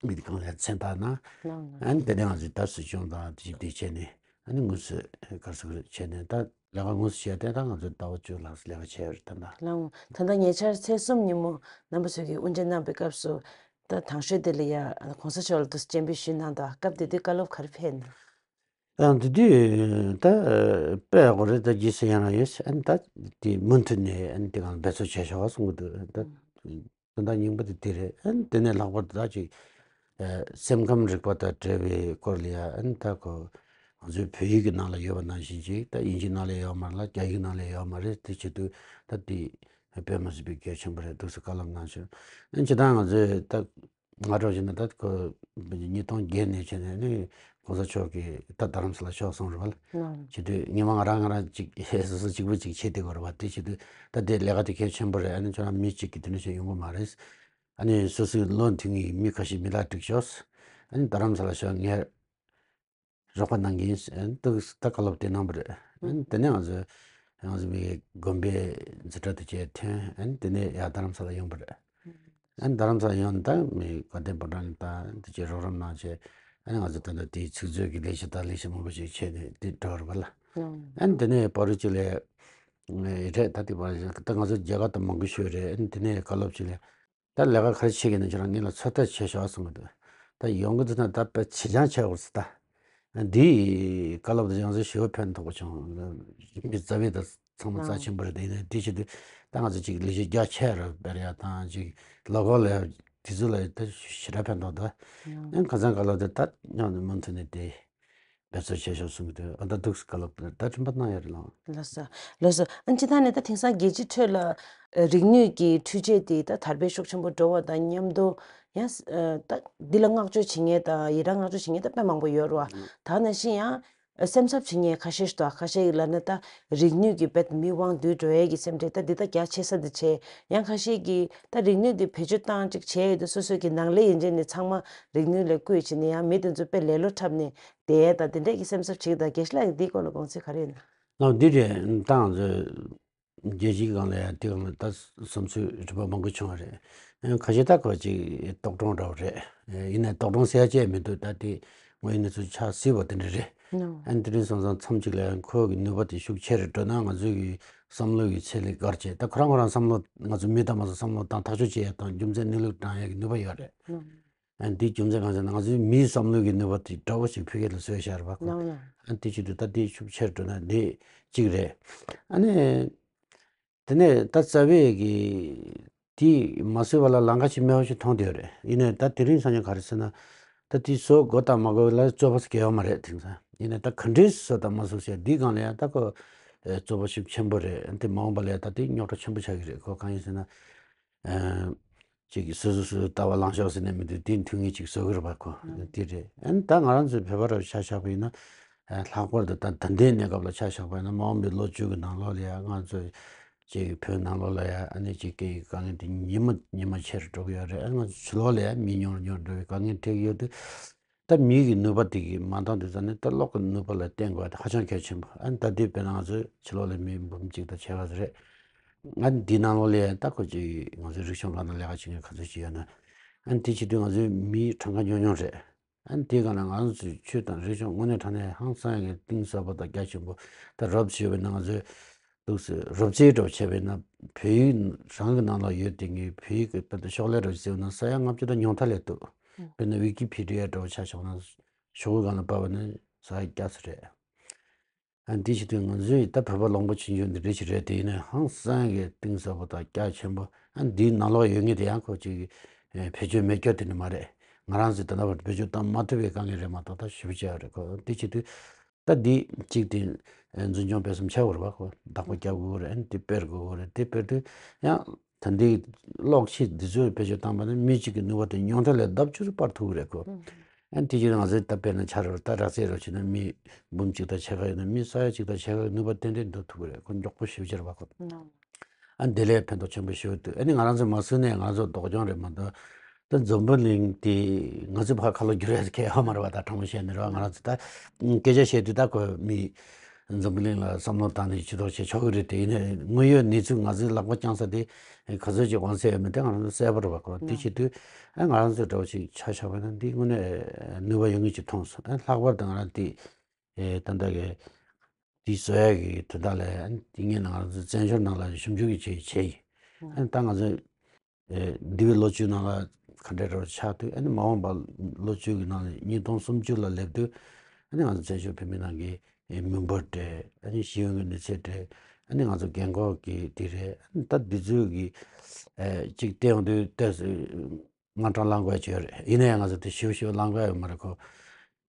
མི་དེ་གང་ལ་མཚན་རྟགས་གནང་། ཨ་ནི་དེ་ནས་ང་ཚོས་ད་སྲིད་སྐྱོང་དང་དེ་དེ་བྱས་ནས། ཨ་ནི་དངོས་སུ་ག་རེ་ཟེར་བྱས་ནས་ད་ལས་ཀ་དངོས་སུ་བྱས་ཏེ། ད་ང་ཚོས་ཟླ་བ་བཅུ་ལྷག་ཙམ་ལས་ཀ་བྱས་ཡོད་རེད་ད་ལྟ། ལགས་འོང་། ད་ལྟ་ཉེ་ཆར་ཚེས་གསུམ་ཉིན་མོ་རྣམ་པ་ཚོས་ཀྱིས་དབུ་འབྱེད་གནང་བའི་སྐབས་སུ། ད་དང་ཤོས་དེ་ལ་ཡ་གོང་ས་མཆོག་ལ་དུ་སྤྱན་འབུལ་ཞུས་གནང་དང་། སྐབས་དེ་དུས་བཀའ་སློབ་ག་རེ་ཕེབས་ན། ཨ་དེ་དུས་ད་དཔེ་ཡག་པོ་རེད། ད་རྗེས་སུ་ཡི་རང་ཡོད། ཨ་ནི་ད་དེ་མུ་མཐུད་ནས་ཨ་ནི་དེ་གང་འབད་རྩོལ་བྱས་ཤོག་གསུང་གི་འདུག་ད་དོན་དག་སྙིང་པོ་དེ་དེ་རེད། ཨ་ནི་དེ་ནས་ལྷག་པར་དུ་ད་ཅིག་ཨ་སེམས་ཁམས་རིག་པ་དང་འབྲེལ་བའི་སྐོར་ལ་ཡ། ཨ་ནི་ད་ཁོ་ང་ཚོའི་བོད་ཡིག་གི་ནང་ལ་ཡོད་པ་ནང་བཞིན་ཅིག་ད་དབྱིན་ཇིའི་ནང་ལ་ཡོད་མ་རེད་ལ། རྒྱ་ཡིག་ནང་ལ་ཡོད་མ་རེད། དེ་བྱེད་དུས་ད་དེ་དཔེ་མ་སྲིད་པའི་གལ་ཆེན་པོ་རེད་འདུག་ཟེར་བཀའ་སློབ་གནང་བྱུང་། ཨ་ནི་ཇི་ལྟར་ང་ཚོས་ད་ང་འདྲ་བྱས་ན་ད་ཁོ་ཉིས་སྟོང་བརྒྱད་ནས་བྱས་ནས་ནི་གོང་ས་མཆོག་གིས་ད་རྡ་རམ་ས་ལ་ཤོག་གསུངས་རེད་བ། ལགས། བྱེད་དུས་ངེད་མ་ང་རང་ང་རང་ཅིག་སོ་སོ་གཅིག་པུ་ཅིག་བྱེད་བསྡད་དགོས་རེད་བ། དེ་བྱེད་དུས་ད་དེ་ལས་ཀ་དེ་གལ་ཆེན་པོ་རེད། ཨ་ནི་ཁྱོད་རང་མི་གཅིག་གིས་དེ་འདྲ་བྱས་ཡོང་གི་མ་རེད། ཨ་ནི་སོ་སོའི་བློ་མཐུན་གྱི་མི་ཁ་ཤས་མི་ལ་བསྒྲིགས་ཤོག་ཨ་ནི་རྡ་རམ་ས་ལ་ཤོག་ངས་རོགས་པ་གནང་གི་ཡིན། ཨ་ནི་ཏོག་ཙམ་ད་བཀའ་སློབ་དེ་གནང་བ་རེད། ཨ་ནི་དེ་ནས་ང་ཚོ་ང་ཚོ་མི་དགོན་པའི་འཛིན་གྲྭ་དེ་བཅས་ཐོན། ཨ་ནི་དེ་ནས་ཡར་རྡ་རམ་ས་ལ་ཡོང་བ་རེད། ཨ་ནི་རྡ་རམ་ས་ལ་ཡོང་ནས་ད་མི་དགའ་ལྡན་ཕོ་བྲང་གི་ད་དེ་བཅས་རོགས་རམ་གནང་བྱས། ཨ་ནི་ང་ཚོ་ད་ལྟ་དེའི་ཚིག་མཛོད་ཀྱི་ལས་གཞི་དང་ལས་གཞི་མང་པོ་ཞིག་བྱས་ནས་དེ་འགྲོ་བ་རེད་པ་ལ། ཨ་ནི་དེ་ནས་བར་དུ་ཅིག་ལ་རེད། ད་དེ་བར་ད་ང་ཚོ་མཇལ་ཁ་དང་མང་པོ་ཞུས་རེད། ཨ་ནི་དེ་ནས་བཀའ་སློབ་ཅིག་ལ། ད་ལས་ཀ་ག་རེ་བྱེད་ཀྱི་ན་ཁྱེད་རང་ངེད་ལ་ཚོད་ལྟ་བྱས་ཤོག་གསུངས་གི་འདུག་ད་ཡོང་གི་འདུག་ན་ད་དཔེ་ཇེ་ཆུང་བྱས་དགོས་ཟེར། ད་འདིའི་བཀའ་སློབ་དེ་ཡང་སེ་ཞེ་པོ་ཕན་ཐོགས་པ་བྱུང་། མི་རྩ་བའི་ད་ཚང་མ་རྩ་ཆེན་པོ་རེད། དེ་ཡིན་ན་དེ་བྱེད་དུས་ད་ང་ཚོ་ཅིག་ལས་གཞི་རྒྱ་ཆེ་རུ་སྤེལ་ཡ་དང་། ཅིག་ལོ་འཁོར་ལ་དེ་ཚོ་ལ་ད་ཞེ་དྲག་ཕན་ཐོགས་འདུག་ཨ་ཁ་སང་བཀའ་སློབ་དེ་ད་སྙིང་ནས་མུ་མཐུད་ནས་དེ། འབད་རྩོལ་བྱེད་ཤོག་གསུང་གི་འདུག་ཨ་ད་འདུག་སེ་བཀའ་སློབ་ད་དྲན་པ་གནང་ཡོད་རེད་ལགས། ལགས་སོ། ལགས་སོ། ཨ་སྤྱིར་བཏང་ནས་ད་དེང་སང་རྒྱལ་སྤྱིའི་ཁྲོད་ལ་ཨ་རིག་ནུས་ཀྱི་འཕྲུལ་ཆས་དེ་ད་དར་སྤེལ་ཤུགས་ཆེན་པོ་འགྲོ་བ་དང་མཉམ་དུ། ཡང་ཨ་ད་འདི་ལ་བསྔགས་བརྗོད་བྱེད་མཁན་དང་ཡི་རང་བསྔགས་བརྗོད་བྱེད་མཁན་ད་དཔེ་མང་པོ་ཡོད་རེད་བ། ད་ནང་བཞིན་ཡང་ཨ་སེམས་འཚབ་བྱེད་མཁན་ཁ་ཤས་ཤིག་འདུག་ཁ་ཤས་ཀྱིས་ལབ་ན་ད་རིག་ནུས་ཀྱིས་རྦད་མི་དབང་བསྡུས་འགྲོ་ཡས་ཀྱི་སེམས་ཁྲལ་ད་འདི་ད་རྒྱ་ཆེ་ས་འདི་བྱས། ཡང་ཁ་ཤས་ཀྱིས་ད་རིག་ནུས་འདི་བེད་སྤྱོད་བཏང་ཅིག་བྱས་ཡོད་དུས་སོ་སོ་གི་ནང་ལས་ཡིན་ཅེ་ནས་ཚང་མ་རིག་ནུས་ལ་བསྐུལ་བྱས་ནས་ཡང་མི་དེ་ཚོ་དཔེ་ལེ་ལོ་འཁྲབ་ནས། དེ་དང་དེ་འདྲས་ཀྱི་སེམས་འཚབ་བྱེད་དང་། དགེ་བཤེས་ལགས་ཀྱིས་འདིའི་སྐོར་ལ་དགོངས་ཚུལ་ག་རེ་ཡོད་ན། ལགས་འདི་རེད། ད་ང་ཚོས་རྒྱལ་སྤྱིའི་སྒང་ལ་ཡང་དེ་སྒང་ལ་ད་བསམ་ཚུལ་རིམ་པ་མང་པོ་བྱུང་བ་རེད། ཁ་ཤས་ད་ཁོ་ཅིག་ལྟོགས་གྲོང་འདྲ་བོ་རེད། ཡིན་ནའི་ལྟོགས་གྲོང་ཟེར་ཡ་ཅིག་མི་འདུག་ད་དེ་དངོས་ཡོད་གནས་ཚུལ་ཆགས་སྲིད་པ་དེ་འདྲ་རེད། ཨ་ནི་དེ་རིང་སང་སང་མཚམས་ཅིག་ལ་ཡང་ཁོ་གི་ནུས་པ་དེ་ཤུགས་ཆེ་རུ་འགྲོ་ན་ང་ཚོའི་གི་བསམ་བློ་གི་ཚད་ལས་བརྒལ་བྱས། ད་ཁོ་རང་ཁོ་རང་བསམ་བློ་ང་ཚོ་མི་ད་མ་ཚོ་བསམ་བློ་བཏང་ཐག་གཅོད་བྱེད་ཡ་དང་རྒྱུ་མཚན་གནས་ལུགས་དྲང་ཡ་གི་ནུས་པ་ཡོད་རེད། ཨ་འདིའི་རྒྱུ་མཚན་གང་ཟེར་ན་ང་ཚོའི་མིའི་བསམ་བློའི་གི་ནུས་པ་དེ་འདྲ་བོ་ཞིག་ཕུལ་མཁན་ལ་བཟོས་བཞག་རེད་པ་ཁོ། ལགས་ལགས། ཨ་དེ་བྱེད་དུས་ད་དེ་ཤུགས་ཆེར་འགྲོ་ན་དེ་གཅིག་རེད། ཨ་ནི་དེ་ནས་ད་རྩ་བའི་གི་དེ་མ་བཟོས་པ་ལ་ལམ་ཁ་ཞིག་མེད་པ་ཞིག་མཐོང་བསྡད་ཡོད་རེད། ཡིན་ནའི་ད་དེ་རིང་སང་ཉིན་ག་རེ་ཟེར་ན། ད་དེ་བཟོ་དགོས་དང་མ་དགོས་ལ་རྩོད་པ་ཟེར་གྱི་ཡོད་མ་རེད། དེང་སང་ཡིན་ནའི་ད་ག་འདྲས་བཟོ་དང་མ་བཟོ་ཟེར་འདིའི་སྒང་ལ་ཡང་ད་ཁོ་རྩོད་པ་ཤུགས་ཆེན་པོ་རེད། དེ་མ་འོངས་པ་ལ་ཡང་ད་དེ་རྙོག་དྲ་ཆེན་པོ་ཆགས་ཀྱི་རེད། ཁོ་གང་ཡིན་ཟེར་ན། ཅིག་སོ་སོ་སོ་སོའི་ལྟ་བ་ལངས་ཕྱོགས་ཟེར་ནས་མི་འདུག་དེ་མཐུན་ངེས་ཅིག་བཟོ་གི་རེད་པ་ཁོ། དེ་རེད། ཨ་ནི་ད་ང་རང་ཚོའི་བོད་པ་རབ་ཆ་བཞག་པ་ཡིན་ན། ལྷག་པར་དུ་ད་ད་ལྟའི་གནས་སྐབས་ལ་ཆ་བཞག་པ་ཡིན་ན་མ་འོངས་པའི་ལོ་བཅུ་གི་ནང་ལོགས་ལ་ཡང་ང་ཚོ་ཅིག་བོད་ནང་ལོགས་ལ་ཡང་ཨ་ནི་ཅིག་སྐད་ཡིག་དཀའ་ངལ་དེ་ཉི་མ་ཉི་མ་ཆེ་རུ་འགྲོ་གི་ཡོད་རེད། ཨ་ང་ཚོ་ཕྱི་ལོགས་ལ་ཡང་མི་ཉུང་རུ་ཉུང་རུ་འགྲོ་བའི་དཀའ་ངལ་འཕྲད་ཀྱི་ཡོད་དུས། ད་མི་གི་ནུས་པ་དེ་གི་མ་འདང་དུས་ཙམ་ནས་ད་གློག་གི་ནུས་པ་ལ་བརྟེན་དགོས་པ་དེ་ཧ་ཅང་གལ་ཆེན་པོ། ཨ་ནི་ད་དེ་དཔེར་ན་ང་ཚོའི་ཕྱི་ལོགས་ལ་མི་འབུམ་གཅིག་དང་ཕྱེད་ཀ་ཙམ་རེད། ཨ་ནི་འདི་ནང་ལོགས་ལ་ད་ཁོ་ཅིག་ང་ཚོའི་རིག་གཞུང་སྒང་ན་ལས་ཀ་བྱེད་མཁན་ག་ཚོད་ཅིག་ཡོད་ན། ཨ་ནི་དེ་བྱེད་དུས་ང་ཚོའི་མི་གྲངས་ཀ་ཉུང་ཉུང་རེད། ཨ་ནི་དེའི་སྒང་ལ་ང་ཚོའི་ཆོས་དང་རིག་གཞུང་དངོས་གནས་དྲང་གནས་ཧང་སང་གི་གཏིང་ཟབ་པོ་དང་རྒྱ་ཆེན་པོ། ད་རོབ་ཞུས་པ་ཡིན་ན་ང་ཚོའི་འདུག་སེ་རོབ་རྩིས་འདྲ་བོ་བྱས་པ་ཡིན་ན་བོད་ཡིག་རང་གི་ནང་ལ་ཡོད་དེ་ངའི་བོད་ཡིག་གི་དཔེ་ད་ཤོག་ལྷེ་འདྲ་བོ་བརྩིས་པ་ན་ས་ཡ་ལྔ་བཅུ་དང་ཉུང་མཐའ་སླེབས་འདུག་དཔེར་ན་ཝི་ཀི་ཕི་ཌི་ཡ་འདྲ་བོ་ཆ་བཞག་ན་ཤོག་གུའི་སྒང་ལ་ཕབ་པ་ན་ས་ཡ་བརྒྱ་ཙམ་རེད། ཨ་འདི་བྱེད་དུས་ང་ཚོས་ད་བོད་པ་ལོང་པོ་ཆུང་ཆུང་འདི་འདྲ་ཞིག་རེད་དེ། ཡིན་ནའི་ཧང་སང་གི་གཏིང་ཟབ་པོ་དང་རྒྱ་ཆེན་པོ། ཨ་འདིའི་ནང་ལོགས་ཡོད་ངེས་དེ་ཡང་ཁོ་ཅིག་ཨེ་བེད་སྤྱོད་མེད་རྒྱུ་དེ་ནི་མ་རེད། ང་རང་ཚོས་ད་ལྟ་བར་བེད་སྤྱོད་བཏང་མ་ཐུབ་པའི་དཀའ་ངལ་རེད་མ་གཏོགས་ད་ཞེ་པོ་ཅིག་ཡོད་རེད། ཁོ་འདི་བྱེད་དུས་ད་འདི་གཅིག་དེ་ཨེ་འཛིན་སྐྱོང་སྤེལ་གསུམ་བྱ་དགོས་རེད་པ། ཁོ་བདག་པོ་རྒྱག་དགོས་རེད། ཨ་ནི་འདི་སྤེལ་དགོས་རེད། འདི་སྤེལ་དུས་ཡང་ད་འདི་གློག་ཆས་འདི་ཚོས་བེད་སྤྱོད་བཏང་པ་ན་མི་གཅིག་གི་ནུས་པ་དེ་ཉུང་མཐའ་ལས་ལྡབ་བཅུ་རེ་སྤར་ཐུབ་ཀྱི་རེད་ཁོ། ཨ་ནི་དེ་བཞིན་ང་ཚོའི་ད་དཔེར་ན་ཆ་རོགས་ད་རག་རྩེད་རོགས་བྱས་ན་མི་འབུམ་གཅིག་དང་ཕྱེད་ཀ་ཡོད་ན་མི་ས་ཡ་གཅིག་དང་ཕྱེད་ཀ་གི་ནུས་པ་ཏན་ཏན་འདོན་ཐུབ་ཀྱི་རེད། ཁོ་མགྱོགས་པོ་ཞེ་པོ་ཅིག་རེད་པ་ཁོ། ཨ་ནི་དེ་ལས་ཕན་ཐོགས་ཆེན་པོ་ཞེ་པོ་འདུག་ཨ་ནི་ང་རང་ཚོ་མ་སུ་ནས་ང་ཚོ་སྡུག་སྦྱོང་རེད་མ་གཏོགས་ད་འཛམ་བུ་གླིང་དེ་ང་ཚོ་ཕར་ཁ་ལོ་བསྒྱུར་ཡ་གལ་ཡོད་མ་རེད་པ། ད་དྲང་པོ་བཤད་ན་རེད་པ། ང་རང་ཚོ་ད་སྐད་ཆ་བཤད་དུས་ད་ཁོ་མི་འཛམ་བུ་གླིང་ལ་བསམ་བློ་བཏང་ནས་ཇུས་གཏོགས་བྱེད་ཆོག་གི་རེད་དེ། ཡིན་ནའི་དངོས་ཡོད་གནས་ཚུལ་ང་ཚོའི་ལག་པ་བརྐྱངས་ས་དེ་ག་ཚོད་ཅིག་དབང་ཚད་ཡོད་མེད་དེ་ང་རང་ཚོ་གསལ་པོ་རེད་པ་ཁོ། དེ་བྱེད་དུས་ཨ་ང་རང་ཚོ་འདྲ་བོ་ཅིག་ཆ་བཞག་པ་ན་འདི་དངོས་གནས་ནུས་པ་ཡོད་ངེས་ཅིག་མཐོང་སོང་། ཨ་ལྷག་པར་དུ་ང་རང་དེ་ཨེ་ད་ལྟ་གི་དེ་བཟོ་ཡ་གི་དོན་དག་ལ་ཨ་དེ་སྔོན་ང་རང་ཚོ་བཙན་བྱོལ་ནང་ལ་ཞིབ་འཇུག་གི་ཆེད་བྱས་ཡིན། ཨ་ད་ང་ཚོ་ཨེ་འདས་པའི་ལོ་བཅུ་ནང་ལ་ག་འདྲ་འདྲ་བོ་ཆགས་དུས། ཨ་ནི་མ་འོངས་པ་ལོ་བཅུ་གི་ནང་ལ་ཉིས་སྟོང་སུམ་ཅུ་ལ་སླེབས་དུས་ཨ་ནི་ང་ཚོ་བཙན་བྱོལ་བོད་མི་ནང་གི་ཨེ་མི་འབོར་རེད། ཨ་ནི་ཤེས་ཡོན་གྱི་གནས་ཚད་རེད། ཨ་ནི་ང་ཚོ་རྒན་འཁོགས་ཀྱི་དེ་རེད། ཨ་ནི་ད་འདི་ཚོའི་གི་ཨེ་གཅིག་བལྟས་ཡོང་དུས་ཏོག་ཙམ་དངངས་སྐྲག་ལངས་དགོས་ཡ་ཅིག་ཡོད་རེད། ཡིན་ན་ཡང་ང་ཚོ་དེ་ཞེ་པོ་ཞེ་པོ་ལངས་དགོས་ཡ་ཡོད་མ་རེད་ཁོ།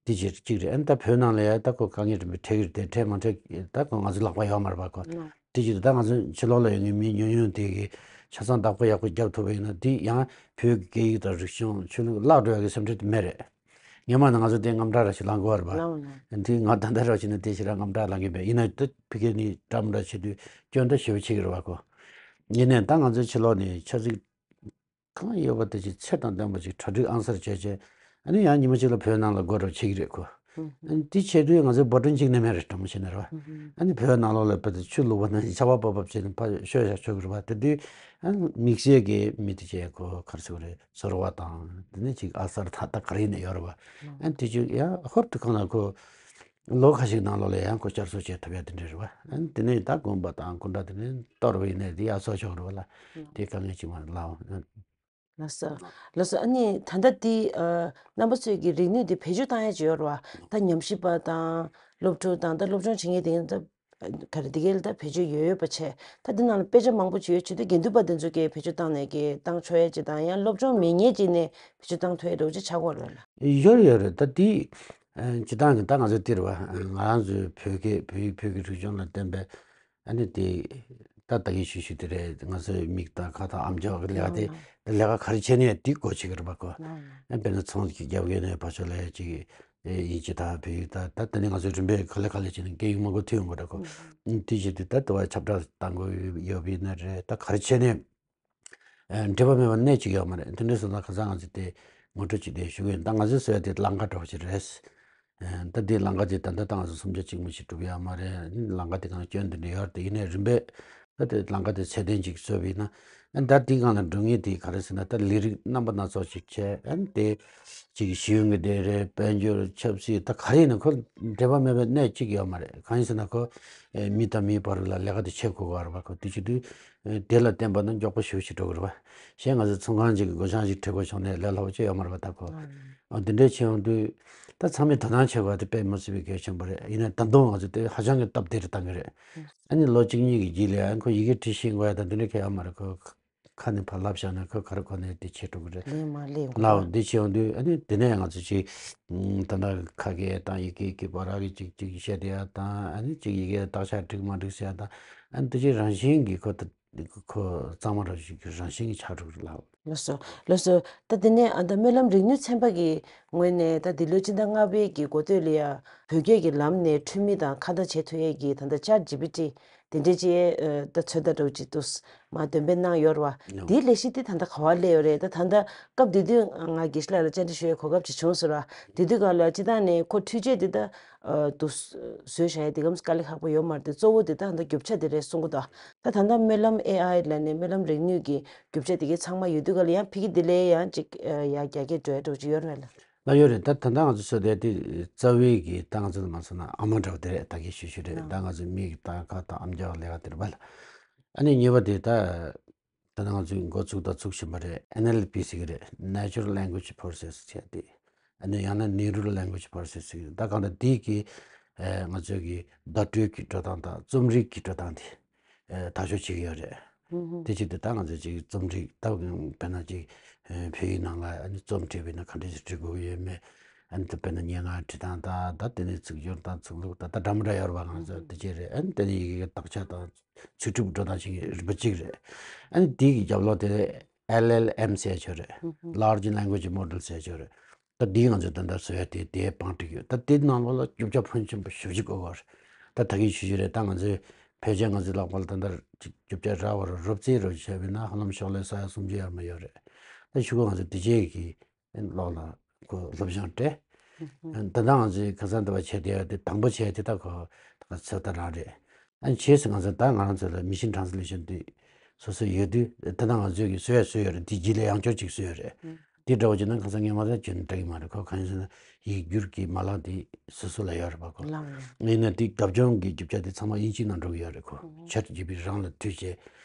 དེ་ཅིག་གཅིག་རེད། ཨ་ནི་ད་བོད་ནང་ལ་ཡ་ད་ཁོ་དཀའ་ངལ་རིམ་པས་འཕྲད་ཀྱི་རེད་དེ། འཕྲད་མ་འཕྲད་ད་ཁོ་ང་ཚོའི་ལག་པ་ཡོད་མ་རེད་པ་ཁོ། དེ་ཅིག་རེད། ད་ང་ཚོ་ཕྱི་ལོགས་ལ་ཡོད་མཁན་མི་ཉུང་ཉུང་དེ་གི་ཆ་ཚང་བདག་པོ་ཡག་པོ་རྒྱབ་ཐུབ་པ་ཡིན་ན་དེ་ཡང་བོད་ཀྱི་སྐད་ཡིག་དང་རིག་གཞུང་ཆོས་ལུགས་བརླག་འགྲོ་ཡ་གི་སེམས་ཁྲལ་དེ་མེད་རེད། སྔོན་མ་ནས་ང་ཚོ་དེ་དངངས་སྐྲག་ར་ཞིག་ལངས་དགོས་པ་རེད་པ། ལངས་ཡོང་། དེ་ང་ད་ལྟ་ར་བྱས་ན་དེ་ཞེ་དྲག་དངངས་སྐྲག་ལངས་ཀྱི་མེད། ཡིན་ན་ད་ཕ་གི་ནས་འདྲ་མི་འདྲ་བྱེད་དུས་སྐྱོན་ད་ཞེ་པོ་ཆེ་གི་རེད་པ་ཁོ། ཡིན་ནའི་ད་ང་ཚོའི་ཕྱི་ལོགས་ནས་ཆབ་སྲིད་གང་ཡོད་པ་དེ་ཅིག་ཚད་དང་ལྡན་པ་ཅིག་གྲ་སྒྲིག་ཨང་གསར་བྱས་བྱས། ཨ་ནི་ཡང་ཉི་མ་གཅིག་ལ་བོད་ནང་ལ་སྒོ་འདྲ་བོ་ཕྱེ་གི་རེད་ཁོ། ཨ་ནི་དེ་བྱེད་དུས་ང་ཚོའི་འབོར་གྲངས་གཅིག་ནས་མེད་རེད། དྲང་པོ་བཤད་ན་རེད་པ། ཨ་ནི་བོད་ནང་ལོགས་ལ་དཔེ་དེ་ཆུ་བླུགས་པ་ནང་བཞིན་ཆར་པ་བབ་བབ་བྱས་ནས་ཕར་ཤོར་བཞག་ཆོག་གི་རེད་པ། དེ་དུས་ཨ་ནི་དམིགས་བསལ་གྱི་མི་དེ་ཅིག་ཁོ་ག་རེ་ཟེར་དགོས་རེད། ཟུར་པ་དང་དེ་ནས་ཅིག་ཨ་གསར་ད་ལྟ་ག་རེ་ཡིན་ན་ཡོད་རེད་པ། ཨ་ནི་དེ་ཅིག་ཡང་ཧོབ་ཏེ་ཁོང་ལ་ཁོ་ལོ་ཁ་ཤས་ནང་ལོགས་ལ་ཡང་ཁོ་བསྐྱར་གསོ་བྱེད་ཐུབ་ཡ་དེ་འདྲ་རེད་པ། ཨ་ནི་དེ་ནས་ད་དགོན་པ་དང་སྐུ་འདྲ་དེ་ནས་གཏོར་བ་ཡིན་ནའི་དེ་ཡར་གསོ་ཆོག་རེད་པ་ལ། དེ་དཀའ་ངལ་ཅིག་མ་རེད་ལགས། ལགས་སོ། ལགས་སོ། ཨ་ནི་ད་ལྟ་དེ་ཨ་རྣམ་པ་ཚོས་ཀྱི་རིག་ནུས་དེ་བེད་སྤྱོད་བཏང་ཡ་ཅིག་ཡོད་རེད་པ། ད་ཉམས་ཞིབ་པ་དང་སློབ་ཕྲུག་དང་ད་སློབ་སྦྱོང་བྱེད་མཁན་དེ་ད་ག་རེ་དེ་གའི་ལ་ད་བེད་སྤྱོད་ཡོད་ཡོད་པ་བྱས། ད་དེ་ནང་ལ་དཔེ་ཆ་མང་པོ་ཅིག་ཡོད་བྱས་དུས་དགེ་འདུན་པ་དེ་ཚོ་གིས་བེད་སྤྱོད་བཏང་ནས་ཀྱི་བཏང་ཆོག་ཡ་ཅིག་དང་། ཡང་སློབ་སྦྱོང་མེད་མཁན་ཅིག་ནས་བེད་སྤྱོད་བཏང་ཐུབ་ཡ་འདྲ་བོ་ཅིག་ཆགས་ཀྱི་ཡོད་རེད་ལ། ཡོད་རེད་ཡོད་རེད། ད་དེ་ཨ་སྤྱིར་བཏང་གི་ད་ང་ཚོ་འདིར་བ་ང་རང་ཚོའི་བོད་སྐད་བོད་ཡིག་བོད་ཀྱི་རིག་གཞུང་ལ་བརྟེན་པའི་ཨ་ནི་དེ་ད་ད་གིན་ཞུས་ཞུས་དེ་རེད། ང་ཚོའི་མིག་དང་ཁ་དང་ཨམ་ཅོག་གི་ལས་ཀ་དེ་ལས་ཀ་ག་རེ་བྱས་ནས་དེ་སྒོ་ཕྱེ་གི་རེད་པ་ཁོ། ཨ་དཔེར་ན་ཚོང་གི་རྒྱབ་ཀྱི་ནས་ཕར་ཕྱོགས་ལ་ཅིག་དབྱིན་ཇི་དང་བོད་ཡིག་དང་ད་དེ་ནས་ང་ཚོའི་རིམ་པས་ག་ལེ་ག་ལེ་བྱས་ནས་སྐད་ཡིག་མང་པོ་ཐོན་ཡོང་གི་རེད་ཁོ། དེ་བྱེད་དུས་ད་དུ་བ་ཁྱབ་བསྒྲགས་བཏང་དགོས་ཡོད་པ་ཡིན་ན་རེད། ད་ག་རེ་བྱས་ནས། ཨ་འབྲེལ་བ་མེད་པ་གནད་གཅིག་ཡོད་མ་རེད། དེ་འདྲ་སོང་ཙང་ཁ་སང་ང་ཚོས་དེ་ངོ་སྤྲོད་ཅིག་དེ་ཞུ་གི་ཡིན། ད་ང་ཚོས་བཟོས་དེ་ལམ་ཁ་འདྲ་བོ་ཞིག་རེད། ཨ་ད་དེ་ལམ་ཁ་དེ་ད་ལྟ་ད་ང་ཚོ་སུམ་ཆ་གཅིག་མ་ཞིག་གྲུབ་ཡོད་མ་རེད། ལམ་ཁ་དེ་གང་སྐྱོན་དེ་འདྲ་ཡོད་རེད། ཡིན་ནའི་རིམ་པས་ད་དེ་ལམ་ཁ་དེ་ཚད་ལྡན་ཅིག་བཟོས་པ་ཡིན་ན། ཨ་ད་དེའི་སྒང་ལ་འགྲོ་ངེས་དེ་ག་རེ་ཟེར་ན་ད་ལས་རིགས་རྣམ་པ་སྣ་ཚོགས་ཅིག་བྱས། ཨ་དེ་ཅིག་ཤེས་ཡོན་གྱི་དེ་རེད། དཔལ་འབྱོར་ཆབ་སྲིད་ད་ག་རེ་ཡིན་ན་ཁོ་འབྲེལ་བ་མེད་པའི་གནད་གཅིག་ཡོད་མ་རེད། གང་ཡིན་ཟེར་ན་ཁོ་ཨེ་མི་དང་མིའི་བར་ལ་ལས་ཀ་དེ་བྱེད་དགོས་པ་རེད་པ་ཁོ། དེ་བྱེད་དུས། དེ་ལ་བརྟེན་པ་ན་མགྱོགས་པོ་ཞེ་པོ་ཞིག་འགྲོ་གི་རེད་པ། གཞན་ང་ཚོ་ཚོང་ཁང་ཅིག་གི་སྒོ་བྱང་ཞིག་ཁྲིད་དགོས་བྱུང་ནས་ལས་སླ་པོ་ཅིག་ཡོད་མ་རེད་པ་ད་ཁོ། ཨ་འདི་འདྲའི་བྱེད་ཡོང་དུས་ད་ཚང་མས་དོ་སྣང་བྱེད་དགོས་པ་དེ་དཔེ་མི་སྲིད་པའི་གལ་ཆེན་པོ་རེད། ཡིན་ནའི་ད་དུང་ང་ཚོ་དེ་ཧ་ཅང་གི་སྟབས་བདེ་རུ་བཏང་གི་རེད། ཨ་ནི་ལོ་གཅིག་གཉིས་ཀྱི་རྗེས་ལ་ཨ་ཁོ་ཡི་གེ་འབྲི་ཤེས་དགོས་ཡ་ད་འདི་འདྲའི་གལ་ཡོད་མ་རེད་ཁོ། ཁ་ནས་ཕར་ལབ་བཞག་ན་ཁོ་ག་རེ་ཁོ་ནས་དེ་བྱེད་འགྲོ་གི་རེད། ལན་མ་སླེབས་འགྲོ་ལའོ་གི་རེད། འདི་བྱེད་ཡོང་དུས་ཨ་ནི་དེ་ནས་ང་ཚོ་ཅིག་ད་ལྟ་ཁ་སྐད་དང་ཡི་གེ་གི་བར་གི་ཅིག་ཅིག་བཤད་དེ་ཡ་དང་། ཨ་ནི་ཅིག་ཡི་གེ་དག་ཆ་འགྲིག་མ་འགྲིག་ཟེར་ཡ་དང་། ཨ་ནི་དེ་ཅིག་རང་བཞིན་གྱིས་ཁོ་ད་ཁོ་གཙང་མ་རང་བཞིན་གྱི་རང་བཞིན་གྱིས་ཆགས་འགྲོ་གི་རེད་ལའོ། ལགས་སོ། ལགས་སོ། ད་དེ་ནས་ཨ་ད་སྨོན་ལམ་རིག་ནུས་ཚན་པ་གི་ངོས་ནས་ད་འདི་ལོའི་སྤྱི་ཟླ་ལྔ་པའི་གི་འགོ་སྟོད་ལ་ཡ་བོད་སྐད་ཀྱི་ལམ་ནས་འཕྲུལ་མི་དང་ཁ་བརྡ་བྱེད་ཐུབ་ཡས་ཀྱི་ད་ལྟ་ཅཊ་ཇི་པི་ཊི་ དེ་འདྲའི་ཅིག་ད་ཚོད་ལྟ་འདྲ་བོ་ཅིག་ཏུ་མ་འདོན་སྤེལ་གནང་ཡོད་རེད་བ། དེའི་ལས་གཞི་དེ་ད་ལྟ་ག་པར་སླེབས་ཡོད་རེད། ད་ད་ལྟ་སྐབས་དེ་དུས་ང་དགེ་བཤེས་ལགས་ལ་བཅར་འདྲི་ཞུ་ཡའི་གོ་སྐབས་ཅིག་བྱུང་སོང་ར། དེ་དུས་སྐབས་ལ་སྤྱིར་བཏང་ནས་ཁོ་འཕྲུལ་ཆས་དེ་ད་དུ་བཟོས་བཞག་ཡ་དེ་གམ་དཀའ་ལས་ཁག་པོ་ཡོད་མ་རེད་དེ། གཙོ་བོ་དེ་ད་ད་ལྟ་རྒྱུ་ཆ་དེ་རེད་གསུང་གི་འདུག་ད་ད་ལྟ་སྨོན་ལམ་ཨེ་ཨའི་ལ་ནས་སྨོན་ལམ་རིག་ནུས་ཀྱི་རྒྱུ་ཆ་དེ་གའི་ཚང་མ་ཡོད་དུས་ག་ལ་ཡང་ཕ་གི་དེ་ལས་ཡང་ཅིག་ཡ་རྒྱ་སྐྱེད་འགྲོ་ཡ་འགྲོ་ཅིག་ཡོད་རེད་ལ། ལ་ཡོད་རེད། ད་ད་ལྟ་ང་ཚོ་བཟོ་ལས་དེ་རྩ་བའི་གི་ད་ང་ཚོ་མ་སོང་ན་ཨ་མ་འདྲ་བོ་དེ་རེད། ད་གི་ཞུ་ཞུ་རེད། ད་ང་ཚོ་མི་གི་ད་ཁ་ད་ཨམ་རྒྱག་ལས་ཀ་དེ་རེད་བ་ལ། ཨ་ནི་གཉིས་པ་དེ་ད་ད་ལྟ་ང་ཚོས་འགོ་ཚུགས་ད་ཚུགས་བཞིན་པ་རེད། ཨེན་ཨེལ་པི་ཟེར་གི་རེད། Natural Language Process ཟེར་དེ། ཨ་ནི་ཡང་ན་Neural Language Process ཟེར་གི་རེད། ད་གང་ལྟར་དེ་གི་ང་ཚོས་གི་བརྡ་སྤྲོད་ཀྱི་འགྲོ་སྟངས་དང་རྩོམ་རིག་གི་འགྲོ་སྟངས་དེ། ཨེ་ཐག་གཅོད་བྱེད་ཀྱི་ཡོད་རེད། ཧུམ་ཧུམ། དེ་བྱེད་དུས་ད་ང་ཚོས་ཅིག་རྩོམ་རིག་ད་དཔེར་ན་ཅིག་ཨེ་བོད་ཡིག་ནང་ལ་ཨ་ནི་རྩོམ་བྲིས་པ་ཡིན་ན་ག་འདྲ་ཞིག་བྲིས་དགོས་ཀྱི་ཡོད་མེད། ཨ་ནི་ད་དཔེར་ན་སྙན་ངག་བྲིས་སྟངས་ད་ད་དེ་ནས་ཚིག་སྦྱོར་དང་ཚིག་ལྷུག་ད་ད་འདྲ་མི་འདྲ་ཡོད་རེད་བ། ང་ཚོ་ཧུམ་ཧུམ། དེ་བྱེད་རེད། ཨ་ནི་དེ་ནས་ཡི་གེ་དག་ཆ་དང་ཚིག་གྲུབ་འགྲོ་སྟངས་བྱེད་ཀྱི་རིམ་པ་གཅིག་རེད། ཨ་ནི་དེ་གི་རྒྱབ་ལོགས་དེ་ཨེལ་ཨེལ་ཨེམ་ཟེར་ཡ་ཅིག་ཡོད་རེད། ཧུམ་ཧུམ། Large Language Model ཟེར་ཡ་ཅིག་ཡོད་རེད། ད་འདིའི་ང་ཚོས་ད་ལྟ་བཟོ་ཡ་དེ་དེའི་བང་བསྒྲིགས་ཡོད། ད་དེ་ནང་ལོགས་ལ་རྒྱུ་ཆ་ཕོན་ཆེན་པོ་ཞེ་པོ་ཅིག་དགོས་ཀྱི་རེད། ད་ད་གིན་ཞུས་ཞུས་རེད། ད་ང་ཚོའི་ཕལ་ཆེར་ང་ཚོའི་ལག་པ་ལ་ད་ལྟ་རྒྱུ་ཆ་རག་པ་རུ་རོབ་ཙམ་རུ་བྱས་པ་ཡིན་ན་ཧ་ལམ་ཤོག་ལྷེ་ས་ཡ་སུམ་ཅུ་ཡར་མར་ཡོད་རེད། ད་ཞུ་གི་ང་ཚོ་དེ་རྗེས་ཀྱི་ལོགས་ལ་ཁོ་སློབ་སྦྱོང་སྤྲད། ད་ལྟ་ང་ཚོའི་ཁ་སང་འདི་པ་བྱས་བསྡད་ཡ་དེ་དང་པོ་བྱས་དེ་ད་ཁོ་ད་ཚོད་ལྟ་རང་རེད། ཨ་ནི་བྱས་ཙང་ང་ཚོ་ད་ང་རང་ཚོ་ལ་མི་ཤིན་ཊ་རན་སི་ལེ་ཤན་དེ་སོ་སོ་ཡོད་དུས་ད་ལྟ་ང་ཚོས་ཀྱི་བཟོ་ཡ་བཟོས་ཡོད་རེད། དེ་རྗེས་ལ་ཡང་བསྐྱར་ཅིག་བཟོས་ཡོད་རེད། ཨང་། དེ་འདྲ་བོ་བྱས་ན་ཁ་སང་སྔོན་མ་ད་ཁྱོན་ནས་སྤྲད་ཀྱི་མ་རེད། ཁོ་གང་ཡིན་ཟེར་ན་ཡིག་སྒྱུར་གྱི་མ་ལག་དེ་སོ་སོ་ལ་ཡོད་རེད་པ་ཁོ། ལགས་ཡོད། ཡིན་ན་དེ་རྒྱབ་ལྗོངས་ཀྱི་རྒྱུ་ཆ་དེ་ཚང་མ་དབྱིན་ཇིའི་ནང་འགྲོ་གི་ཡོད་རེད་ཁོ། ཨང་། ཆེ་ཊི་ཇི་པི་ཊི་རང་ལ་མཐུད་བྱས།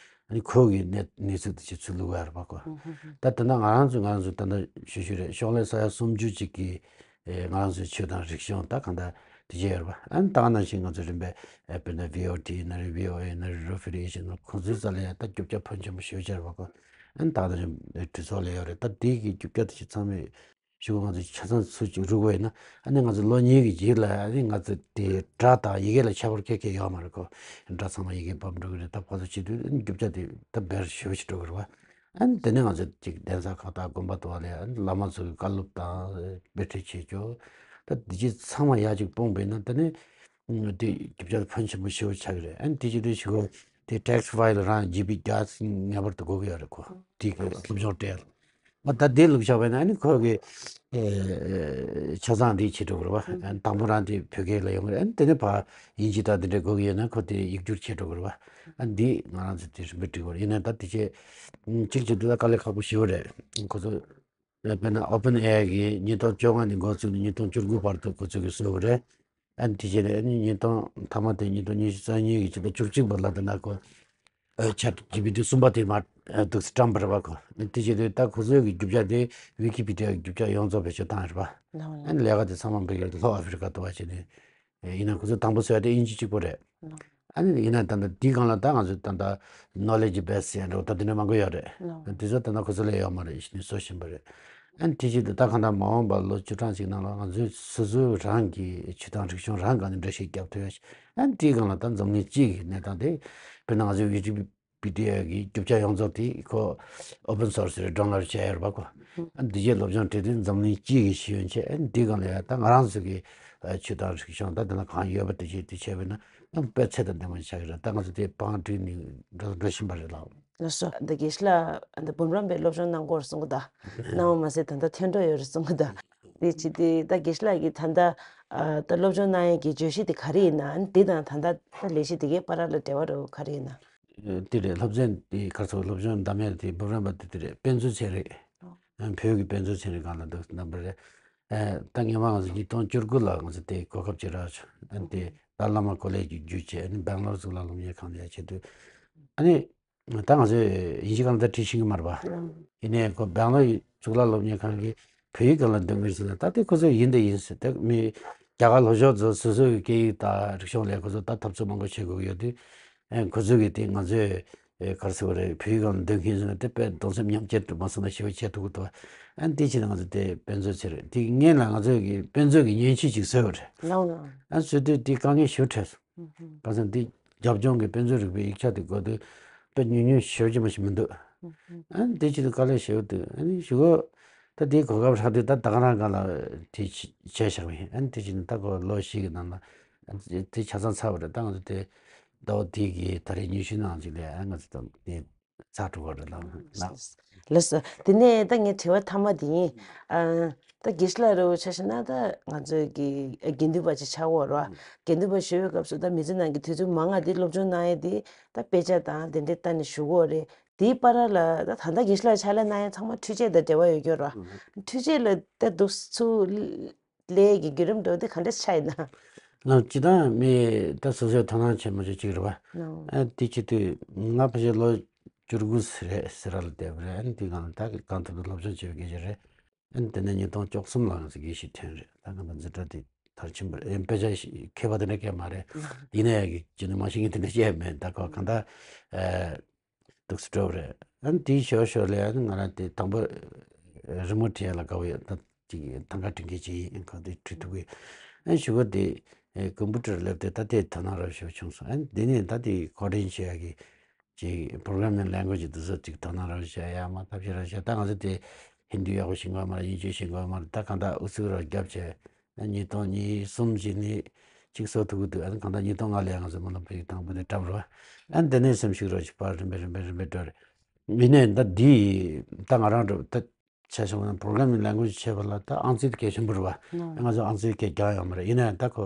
ཨ་ནི་ཁོ་གི་གནས་གནས་ཚུལ་དེ་ཅིག་ཚུར་བླུག་ཡ་རེད་པ་ཁོ། ཨང་ཧུ་ཧུ། ད་ད་ལྟ་ང་རང་ཚོ་ང་རང་ཚོ་ད་ལྟ་ཞུ་ཞུ་རེད། ཤོག་ལྷེ་ས་ཡ་སུམ་ཅུ་ཅིག་གི་ཨེ་ང་རང་ཚོའི་ཆོས་དང་རིག་གཞུང་ད་གང་ལྟར་དེ་བྱས་ཡོད་རེད་པ། ཨ་ནི་ད་ག་ནང་བཞིན་ང་ཚོ་རིམ་པས་ཨེ་དཔེར་ན་བྷི་ཨོ་ཊི་ཡིན་ན་རེད། བྷི་ཨོ་ཨེ་ཡིན་ན་རེད། རོ་ཕི་རི་ཨེ་ཤི་ཡིན་ན་ཁོང་ཚོའི་རྩ་ལ་ཡ་ད་རྒྱུ་ཆ་ཕོན་ཆེན་པོ་ཞེ་པོ་ཅིག་རེད་པ་ཁོ། ཨ་ནི་ད་ག་ནང་བཞིན་གྲོས་ཚོགས་ལ་ཡོད་རེད། ད་དེ་གི་རྒྱུ་ཆ་དེ་ཅིག་ཚང་མས་ཞུ་གི། ང་ཚོ་ཆ་ཚང་ཚུར་ཅིག་རུག་པ་ཡིན་ན་ཨ་ནི་ང་ཚོ་ལོ་གཉིས་ཀྱི་རྗེས་ལ་ཨ་ནི་ང་ཚོ་དེ་སྒྲ་དང་ཡི་གེ་ལ་ཁྱད་པར་ཁྱད་ཁྱད་ཡོད་མ་རེད་ཁོ། སྒྲ་ཚང་མ་ཡི་གེ་བབས་འགྲོ་གི་རེད། ད་ཕར་ཚུར་བྱེད་དུས་ཨ་ནི་རྒྱུ་ཆ་དེ་ད་བེར་ཞེ་པོ་ཞིག་འགྲོ་གི་རེད་པ། ཨ་ནི་དེ་ནས་ང་ཚོ་ཅིག་གདན་ས་ཁག་དང་དགོན་པ་དུ་བ་ལས་ཨ་ནི་བླ་མ་ཚོ་གི་བཀའ་སློབ་དང་དཔེ་ཁྲིད་བྱེད་ཆོག་ད་དེ་ཅིག་ཚང་མ་ཡར་ཅིག་སྤུངས་པ་ཡིན་ན་དེ་ནས་དེ་རྒྱུ་ཆ་ཕོན་ཆེན་པོ་ཞེ་པོ་ཆགས་ཀྱི་རེད། ཨ་ནི་དེ་ཅིག་དེ་ཞུ་གི། དེ་text file རང་ཇི་པི་བརྒྱ་ཙམ་ངེས་པར་དུ་དགོས་ཀྱི་ཡོད་རེད་ཁོ། དེ་གི་སློབ་སྦྱོང་སྤྲད། ཨ་ད་དེ་བླུགས་བཞག་པ་ཡིན་ན་ཨ་ནི་ཁོ་གི་ཨེ་ཆ་ཚང་འདི་བྱེད་འགྲོ་དགོས་རེད་པ། ཨ་ནི་དང་པོ་རང་དེ་བོད་སྐད་ལ་ཡོང་གི་རེད། ཨ་ནི་དེ་ནས་ཕར་དབྱིན་ཇི་དང་དེ་འདྲ་དགོས་ཀྱི་ཡོད་ན་ཁོ་དེ་ཡིག་སྒྱུར་བྱེད་འགྲོ་དགོས་རེད་པ། ཨ་ནི་འདི་ང་རང་ཚོ་དེ་རིམ་པས་འགྲིག་གི་རེད། ཡིན་ན་ད་དེ་ཆེད་གཅིག་གཅིག་དེ་ད་དཀའ་ལས་ཁག་པོ་ཞེ་པོ་རེད། ཁོ་ཚོ་དཔེར་ན་ཨོ་པན་ཨེ་ཨའི་གིས་ཉིས་སྟོང་བཅོ་ལྔ་ནས་འགོ་བཙུགས་ནས་ཉིས་སྟོང་བཅུ་དགུ་བར་དུ་ཁོ་ཚོ་གིས་བཟོས་པ་རེད། ཨ་ནི་དེ་རྗེས་ནས་ཨ་ནི་ཉིས་སྟོང་མཐའ་མ་དེ་ཉིས་སྟོང་ཉི་ཤུ་རྩ་གཉིས་ཀྱི་ཕྱི་ཟླ་བཅུ་གཅིག་བར་ལ་དེ་ན་ཁོ་ཨ་ཆེཊ་ཇི་པི་ཊི་གསུམ་པ་དེ་མར་ཨ་འདུག་སེ་བཀྲམ་པ་རེད་པ་ཁོ། ཨ་ནི་དེ་རྗེས་ནས་ད་ཁོ་ཚོའི་གི་རྒྱུ་ཆ་དེ་ཝི་ཀི་པི་ཌི་ཡ་གི་རྒྱུ་ཆ་ཡོངས་རྫོགས་བེད་སྤྱོད་བཏང་ཡོད་རེད་པ། ལགས་ལགས། ཨ་ནི་ལས་ཀ་དེ་ཚང་མ་བོད་ཀྱི་ལྷོ་ཨ་ཧྥེ་རི་ཁ་དུ་བ་བྱས་ནས། ཡིན་ན་ཁོ་ཚོ་དང་པོ་བཟོ་ཡ་དེ་དབྱིན་ཇི་གཅིག་པོ་རེད། ཨ་ནི་ཡིན་ན་ད་ལྟ་འདིའི་སྒང་ལ་ད་ང་ཚོ་ད་ལྟ་knowledge base ཟེར་ཡ་འདྲ་བོ་ད་དེ་འདྲ་མང་པོ་ཡོད་རེད། དེ་ཚོ་ད་ལྟ་ཁོ་ཚོ་ལ་ཡོད་མ་རེད། གཞི་ནས་བཟོ་བཞིན་པ་རེད། ཨ་ནི་དེ་བཞིན་དུ་ད་གང་ལྟར་མ་འོངས་པ་ལོ་བཅུ་གྲངས་ཤིག་ནང་ལ་ང་ཚོའི་སོ་སོའི་རང་གི་ཆོས་དང་རིག་གཞུང་རང་ག་ནས་འགྲེལ་བཤད་རྒྱབ་ཐུབ་ཡ་ཞིག་ཨ་ནི་དེའི་སྒང་ལ་ད་འཛམ་གླིང་སྤྱི་ཡི་གནས་སྟངས་དེ་དཔེར་ན་ང་ཚོའི་ཝི་ཀི་པི་ཌི་ཡ་གི་རྒྱུ་ཆ་ཡོངས་རྫོགས་དེ་ཁོ་open source རེད། download བྱས་ཡོད་རེད་པ་ཁོ། ཨ་འདི་རྗེས་སློབ་སྦྱོང་བྱས་དུས་འཛམ་གླིང་སྤྱི་གི་ཤེས་ཡོན་ཆེད་ཨ་འདི་སྒང་ལ་ཡ་ད་ང་རང་ཚོ་གི་ཆོས་དང་རིག་གཞུང་ད་དེ་ན་གང་ཡོད་པ་དེ་བྱས་དེ་བྱས་པས་ན་ཨ་དཔེ་ཚད་དང་ལྡན་པ་ཆགས་ཀྱི་རེད། ད་ང་ཚོ་དེ་བང་བསྒྲིགས་ནས་འགྲོ་འགྲོ་བཞིན་པ་རེད་ལགས། ལགས་སོ། འདི་དགེ་བཤེས་ལགས་འདི་འབུམ་རམས་པའི་སློབ་སྦྱོང་གནང་གི་ཡོད་རེད་གསུང་གི་ད། གནང་བ་མ་ཟད་ད་ལྟ་ཐོན་འགྲོ་ཡོད་རེད་གསུང་གི་ད། དེ་ཅི་དེ་ད་དགེ་བཤེས་ལགས་ཀྱིས་ད་ལྟ་ད་སློབ་སྦྱོང་གནང་ཡས་ཀྱི་བརྗོད་གཞི་དེ་ག་རེ་ཡིན་ན་ཨ་ནི་དེ་དང་ད་ལྟ་ད་ལས་གཞི་དེ་གའི་བར་ལ་འབྲེལ་བ་འདྲ་བོ་ག་རེ་ཡིན་ན། དེ་རེད། སློབ་ཚན་དེ་ག་ཚོད་སློབ་སྦྱོང་གནང་ཡས་དེ་འབུམ་རམས་པ་དེ་དེ་རེད། དཔེ་མཛོད་ཚན་རེད། ཨ། བོད་ཀྱི་དཔེ་མཛོད་ཚན་རིག་སྒང་ལ་འདུག་གནང་བ་རེད། ཨ། ད་སྔོན་མ་ང་ཚོ་ཉིས་སྟོང་བཅུ་དགུ་ལ་ང་ཚོ་དེ་གོ་སྐབས་ཅིག་རག་བྱུང་། ཨ་ནི་དེ་ཏཱ་ལའི་བླ་མ་ཀོ་ལེཇ་གི་བརྒྱུད་བྱས་ཨ་ནི་སྦེང་ལོར་གཙུག་ལག་སློབ་གཉེར་ཁང་ལ་ཡར་བྱས་དུས་ཨ་ནི་ད་ང་ཚོས་དབྱིན་ཇི་སྒང་ལ་ད་བྲིས་ཤེས་ཀྱི་མ་རེད་པ། ཡིན་ནའི་ཁོ་སྦེང་ལོར་གཙུག་ལག་སློབ་གཉེར་ཁང་གིས་བོད་ཡིག་སྒང་ལ་འདོན་གྱི་ཡིན་ཟེར་ན་ད་དེ་ཁོ་ཚོ་ཡིན་དང་ཡིན་ཟེར། ད་མི་རྒྱ་གར་ལྷོ་ཕྱོགས་ཚོ་སོ་སོ་གི་སྐད་ཡིག་དང་རིག་གཞུང་ལ་ཁོ་ཚོ་ད་འཐབ་རྩོད་མང་པོ་བྱེད་དགོས་ཀྱི་ཡོད་དུས། ཨ། ཁོ་ཚོ་གིས་དེ་ང་ཚོས་ཨེ་ག་རེ་ཟེར་བ་རེད། བོད་ཡིག་སྒང་ལ་འདོན་མཁན་ཟེར་ན་དེ་དཔེ་གདུང་སེམས་མཉམ་སྐྱེད་དུ་མ་སོང་ན་ཞེ་པོ་བྱེད་ཐུབ་ཀྱི་འདུག་ཨ་ནི་དེ་བྱས་ན་ང་ཚོ་དེ་དཔེ་མཛོད་ཟེར་རེད། དེ་སྔོན་ལ་ང་ཚོ་གི་དཔེ་མཛོད་ཀྱི་མཉེན་ཆས་ཅིག་བཟོས་པ་རེད། ལགས་ལགས། ཨ་བཟོས་དུས་དེ་དཀའ་ངལ་ཞེ་པོ་འཕྲད་སོང་། ཨུ་ཧུ། གང་ཟེར་ན་དེ་རྒྱབ་ལྗོངས་ཀྱི་དཔེ་མཛོད་རིག་པའི་ཡིག་ཆ་དེ་དགོས་དུས་དཔེ་ཉུང་ཉུང་ཞེ་པོ་ཅིག་མ་ཞིག་མི་འདུག་ཨུ་ཧུ། ཨ་ནི་དེ་བྱེད་དུས་དཀའ་ལས་ཞེ་པོ་འདུག་ཨ་ནི་གཞུག་གུ་ད་དེའི་གོ་སྐབས་རག་དུས་ད་ད་ག་རང་སྒང་ལ་དེ་བྱས་བཞག་པ་ཡིན། ཨ་ནི་དེ་བྱས་ནས་ད་ཁོ་ལོ་བཞི་གི་ནང་ལ་དེ་ཆ་ཚང་ཚར་བ་རེད། ད་ང་ཚོ་དེ་ ཟླ་བ་དེ་གི་ད་རེས་ཉི་ཤུ་ནང་ཅིག་ལ་ང་ཚོ་དང་དེ་ཚར་འགྲོ་གི་རེད་ལ། ལགས་སོ། དེ་ནས་ད་ངའི་དྲི་བ་མཐའ་མ་དེ་ཡིན། ཨ། ད་དགེ་བཤེས་ལགས་རེ་བོ་ཆ་བཞག་ན་ད་ང་ཚོའི་གི་དགེ་འདུན་པ་ཅིག་ཆགས་ཡོད་རེད་བ། དགེ་འདུན་པ་ཞུ་བའི་སྐབས་སུ་ད་མི་ཚེ་ནང་གི་དུས་ཚོད་མང་ང་དེ་སློབ་སྦྱོང་གནང་ཡས་དེ་ད་དཔེ་ཆ་དང་དེ་འདྲའི་ལྟ་ནས་ཞུ་གི་ཡོད་རེད། དེའི་བར་ལ་ད་ད་ལྟ་དགེ་བཤེས་ལགས་ཕྱག་ལས་གནང་ཡས་ཚང་མ་འཕྲུལ་ཆས་དང་འབྲེལ་བ་ཡོད་རྒྱུ་རེད་བ། འཕྲུལ་ཆས་ལ་ད་འདུག་ཚུགས་ལས་ཀྱི་བརྒྱུད་རིམ་འགྲོ་དེ་ག་འདྲ་ཆགས་ཡིན་ན། ང་སྤྱིར་བཏང་མི་ད་སོ་སོའི་དོ་སྣང་ཆེན་མོ་ཅིག་ཅིག་རེད་བ། ཨ་དེ་བྱེད་དུས་ང་ཕལ་ཆེར་ལོ་བཅུ་དགུ་རེད་ཟེར་ར་ལ་བསྡད་པ་རེད། ཨ་ནི་དེ་སྒང་ལ་ད་གང་ཐུབ་ཐུབ་སློབ་སྦྱོང་བྱེད་པའི་སྐད་ཆ་རེད། ཨ་ནི་དེ་ནས་ཉིས་སྟོང་བཅུ་གསུམ་ལ་ང་ཚོ་དགེ་བཤེས་ཐོན་རེད། ད་ང་ཚོ་འཛིན་གྲྭ་དེ་མཐར་ཕྱིན་པ་རེད། དཔེ་ཆ་ཤེས་མཁས་པ་དེ་འདྲ་སྐད་མ་རེད། ཡིན་ན་ཡང་གི་ཅི་ནས་མ་ཤེས་མཁན་དེ་འདྲ་སྐད་མེད། ད་ཁོ་གང་ལྟར་ཨ་འདུག་སེ་འགྲོ་བ་རེད། ཨ་ནི་དེའི་ཞོར་ཞོར་ལ་ཨ་ནི་ང་རང་དེ་དང་པོ་རི་མོ་འབྲི་ཡ་ལ་དགའ་བོ་ཡོད། ད་ཅིག་ཐང་ག་འབྲི་མཁན་ཅིག་ཡིན། ཁོ་དེ་འབྲི་ཐུབ་གི། ཨ་ནི་གཞུག་གུ་དེ་ཀམ་པུ་ཊར་སླེབས་དུས་ད་དེ་དོ་སྣང་རོབ་ཞིག་བྱུང་སོང་། ཨ་ནི་དེ་ནས་ད་དེ་ཀོ་ཌི་ནེ་ཊ་བྱེད་ཡ་གི་ཅིག་པོ་རོ་གྷ་རམ་མིང་ལེང་གུ་ཨེ་ཇི་དེ་ཚོ་ཅིག་དོ་སྣང་རོབ་བྱེད་ཡ་མ་ཐབས་ཤེས་རོབ་བྱེད། ད་ང་ཚོ་དེ་ཧིན་དུ་ཡག་པོ་ཤེས་ཀྱི་ཡོད་མ་རེད། དབྱིན་ཇི་ཤེས་ཀྱི་ཡོད་མ་རེད། ད་གང་ལྟར་ཨུ་ཚུགས་རོབ་རྒྱབ་བྱས། ཨ་ཉིས་སྟོང་ཉི་གསུམ་བཞི་ནས་ཅིག་བཟོ་ཐུབ་ཀྱི་འདུག་ཨ་ནི་གང་ལྟར་ཉིས་སྟོང་ལྔ་ལ་ཡང་ང་ཚོ་སྨོན་ལམ་པའི་དང་པོ་དེ་བཀྲམ་རོགས། ཨ་ནི་དེ་ནས་སེམས་ཤུགས་རོབ་ཅིག་ཕར་རིམ་པས་རིམ་པས་རིམ་པས་འགྲོ་རེད། ཡིན་ནའི་ད་འདི་ད་ང་རང་འགྲོ་ད་ཆ་བཞག་ན་པོ་རོ་གྷ་རམ་མིང་ལེང་གུ་ཨེ་ཇི་བྱེད་པ་ལ་ད་ཨང་རྩིས་དེ་གལ་ཆེན་པོ་རེད་བ། ང་ཚོ་ཨང་རྩིས་གལ་རྒྱག་ཡོད་མ་རེད། ཡིན་ནའི་ད་ཁོ་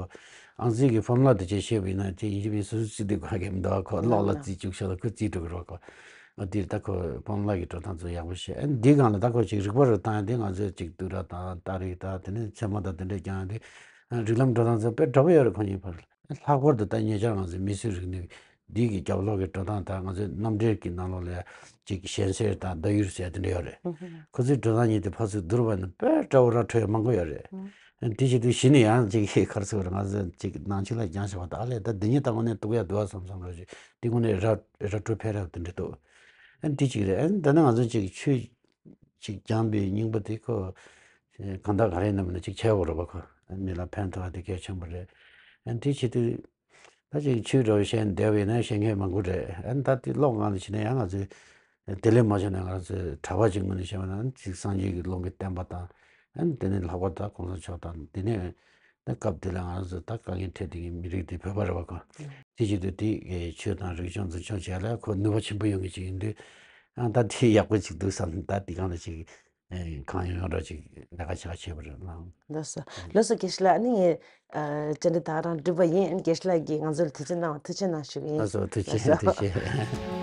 ཨང་རྩིས་ཀྱི་ཕོར་མུ་ལ་དེ་ཅིག་ཤེས་པ་ཡིན་ན་དེ་ཡིན་གཅིག་མིན་གཅིག་སོ་སོ་རྩིས་དེ་གོ་གི་མི་འདུག་ཁོ་གློག་ལ་རྩིས་བཅུག་ཤོག་ལ་ཁོ་རྩིས་འགྲོ་གི་རེད་བ། ཁོ་ཨ་དེ་ད་ཁོ་ཕོར་མུ་ལ་གི་འགྲོ་སྟངས་ཚོ་ཡག་པོ་ཤེས། ཨ་འདི་སྒང་ལ་ད་ཁོ་ཅིག་རིག་པ་རུ་བཏང་ཡ་དེ་ང་ཚོས་ཅིག་བསྡུས་གྲྭ་དང་རྟ་རིགས་དང་དེ་ནས་ཚད་མ་དང་དེ་འདྲས་ཀྱང་དེ་རིགས་ལམ་འགྲོ་སྟངས་ཚོ་དཔེ་འདྲ་པོ་ཡོད་རེད། ཁོ་གཉིས་བར་ལ། ལྷག་པར་དུ་ད་ཉེ་ཆར་ང་ཚོའི་མི་སེར་རིག་གནས་འདི་གི་རྒྱབ་ལོགས་ཀྱི་འགྲོ་སྟངས་དང་ང་ཚོའི་རྣམ་འགྲེལ་གྱི་ནང་ལོགས་ལ་ཅིག་གཞན་སེལ་དང་བརྡ་ཡུལ་ཟེར་དེ་འདྲ་ཡོད་རེད། ཁོ་ཚོའི་འགྲོ་སྟངས་གཉིས་དེ་ཕར་ཚུར་བསྡུར་བ་ན་དཔེ་འདྲ་པོ་ར་འཕྲོད་ཡ་མང་པོ་ཡོད་རེད། དེ་བྱེད་དུས་གཞི་ནས་ཡང་ཅིག་ག་རེ་ཟེར་དགོས་རེད། ང་ཚོ་ཅིག་ནང་ཆོས་ལ་སྦྱངས་བཞག་པ་ད་ཨ་ལས་ད་འདི་གཉིས་ད་དངོས་གནས་གཏུག་ཡ་འདུག་བསམ་བསམ་རོབ་ཅིག་དེ་དངོས་གནས་ར་ར་འཕྲོད་འཕེལ་རབས་དེ་འདྲ་འདུག་ཨ་འདི་གཅིག་རེད། ཨ་ད་ནི་ང་ཚོ་ཅིག་ཆོས་ཅིག་སྦྱངས་པའི་སྙིང་པོ་དེ་ཁོ་གང་ལྟར་ག་རེ་ཡིན་ནམ་ན་ཅིག་ཆེ་བོ་རེད་པ། ཁོ་མི་ལ་ཕན་ཐོགས་པ་དེ་གལ་ཆེན་པོ་རེད། ཨ་འདི་བྱེད་དུས་ད་ཅིག་ཆོས་འདྲ་བོ་བཤད་བསྡད་པ་ཡིན་ན་བཤད་མཁན་མང་པོ་རེད། ཨ་ད་དེ་ཀློག་སྒང་ལ་ཕྱིན་ན་ཡང་ང་ཚོས་དེ་ལས་མ་བྱུང་ན་ང་ཚོས་གྲྭ་པ་ཅིག་ངོས་ནས་བཤད་པ་ན་ཅིག་སངས་རྒྱས་ཀྱི་ལུང་གི་བསྟན་པ་དང་། ཨ་དེ་ནས་ལྷག་པར་དུ་གོང་ས་མཆོག་དང་དེ་ནས་ད་སྐབས་དེ་ལ་ང་ཚོ་ད་དཀའ་ངལ་འཕྲད་བསྡད་མཁན་མི་རིགས་དེ་བོད་པ་རེད་པ། ཁོ་དེ་བྱེད་དུས་དེ་ཆོས་དང་རིག་གཞུང་འཛིན་སྐྱོང་བྱེད་ཡ་ལ་ཁོ་ནུས་པ་ཆེན་པོ་ཡོད་མཁན་ཅིག་ཡིན་དུས། ཨ་ད་དེ་ཡག་པོ་ཅིག་འདུག་བསམ། ད་དེ་སྒང་ལ་ཅིག་ཨེ་གང་ཡོང་ཡོང་འདྲ་ཅིག་ལས་ཀ་བྱ་བྱེད་པ་རེད་ལགས། ལགས་སོ། ལགས་སོ། དགེ་བཤེས་ལགས། ཨ་ནི་ངས་ཨ་བཅར་འདྲི་ད་རང་གྲུབ་པ་ཡིན། ཨ་ནི་དགེ་བཤེས་ལགས་ཀྱིས་ང་ཚོ་ལ་དུས་ཚོད་གནང་བ་ཐུགས་རྗེ་གནང་ཞུ་གི་ཡིན། ལགས་སོ། ཐུགས་རྗེ་ཆེ། ལགས་སོ། ཐུགས་རྗེ་ཆེ།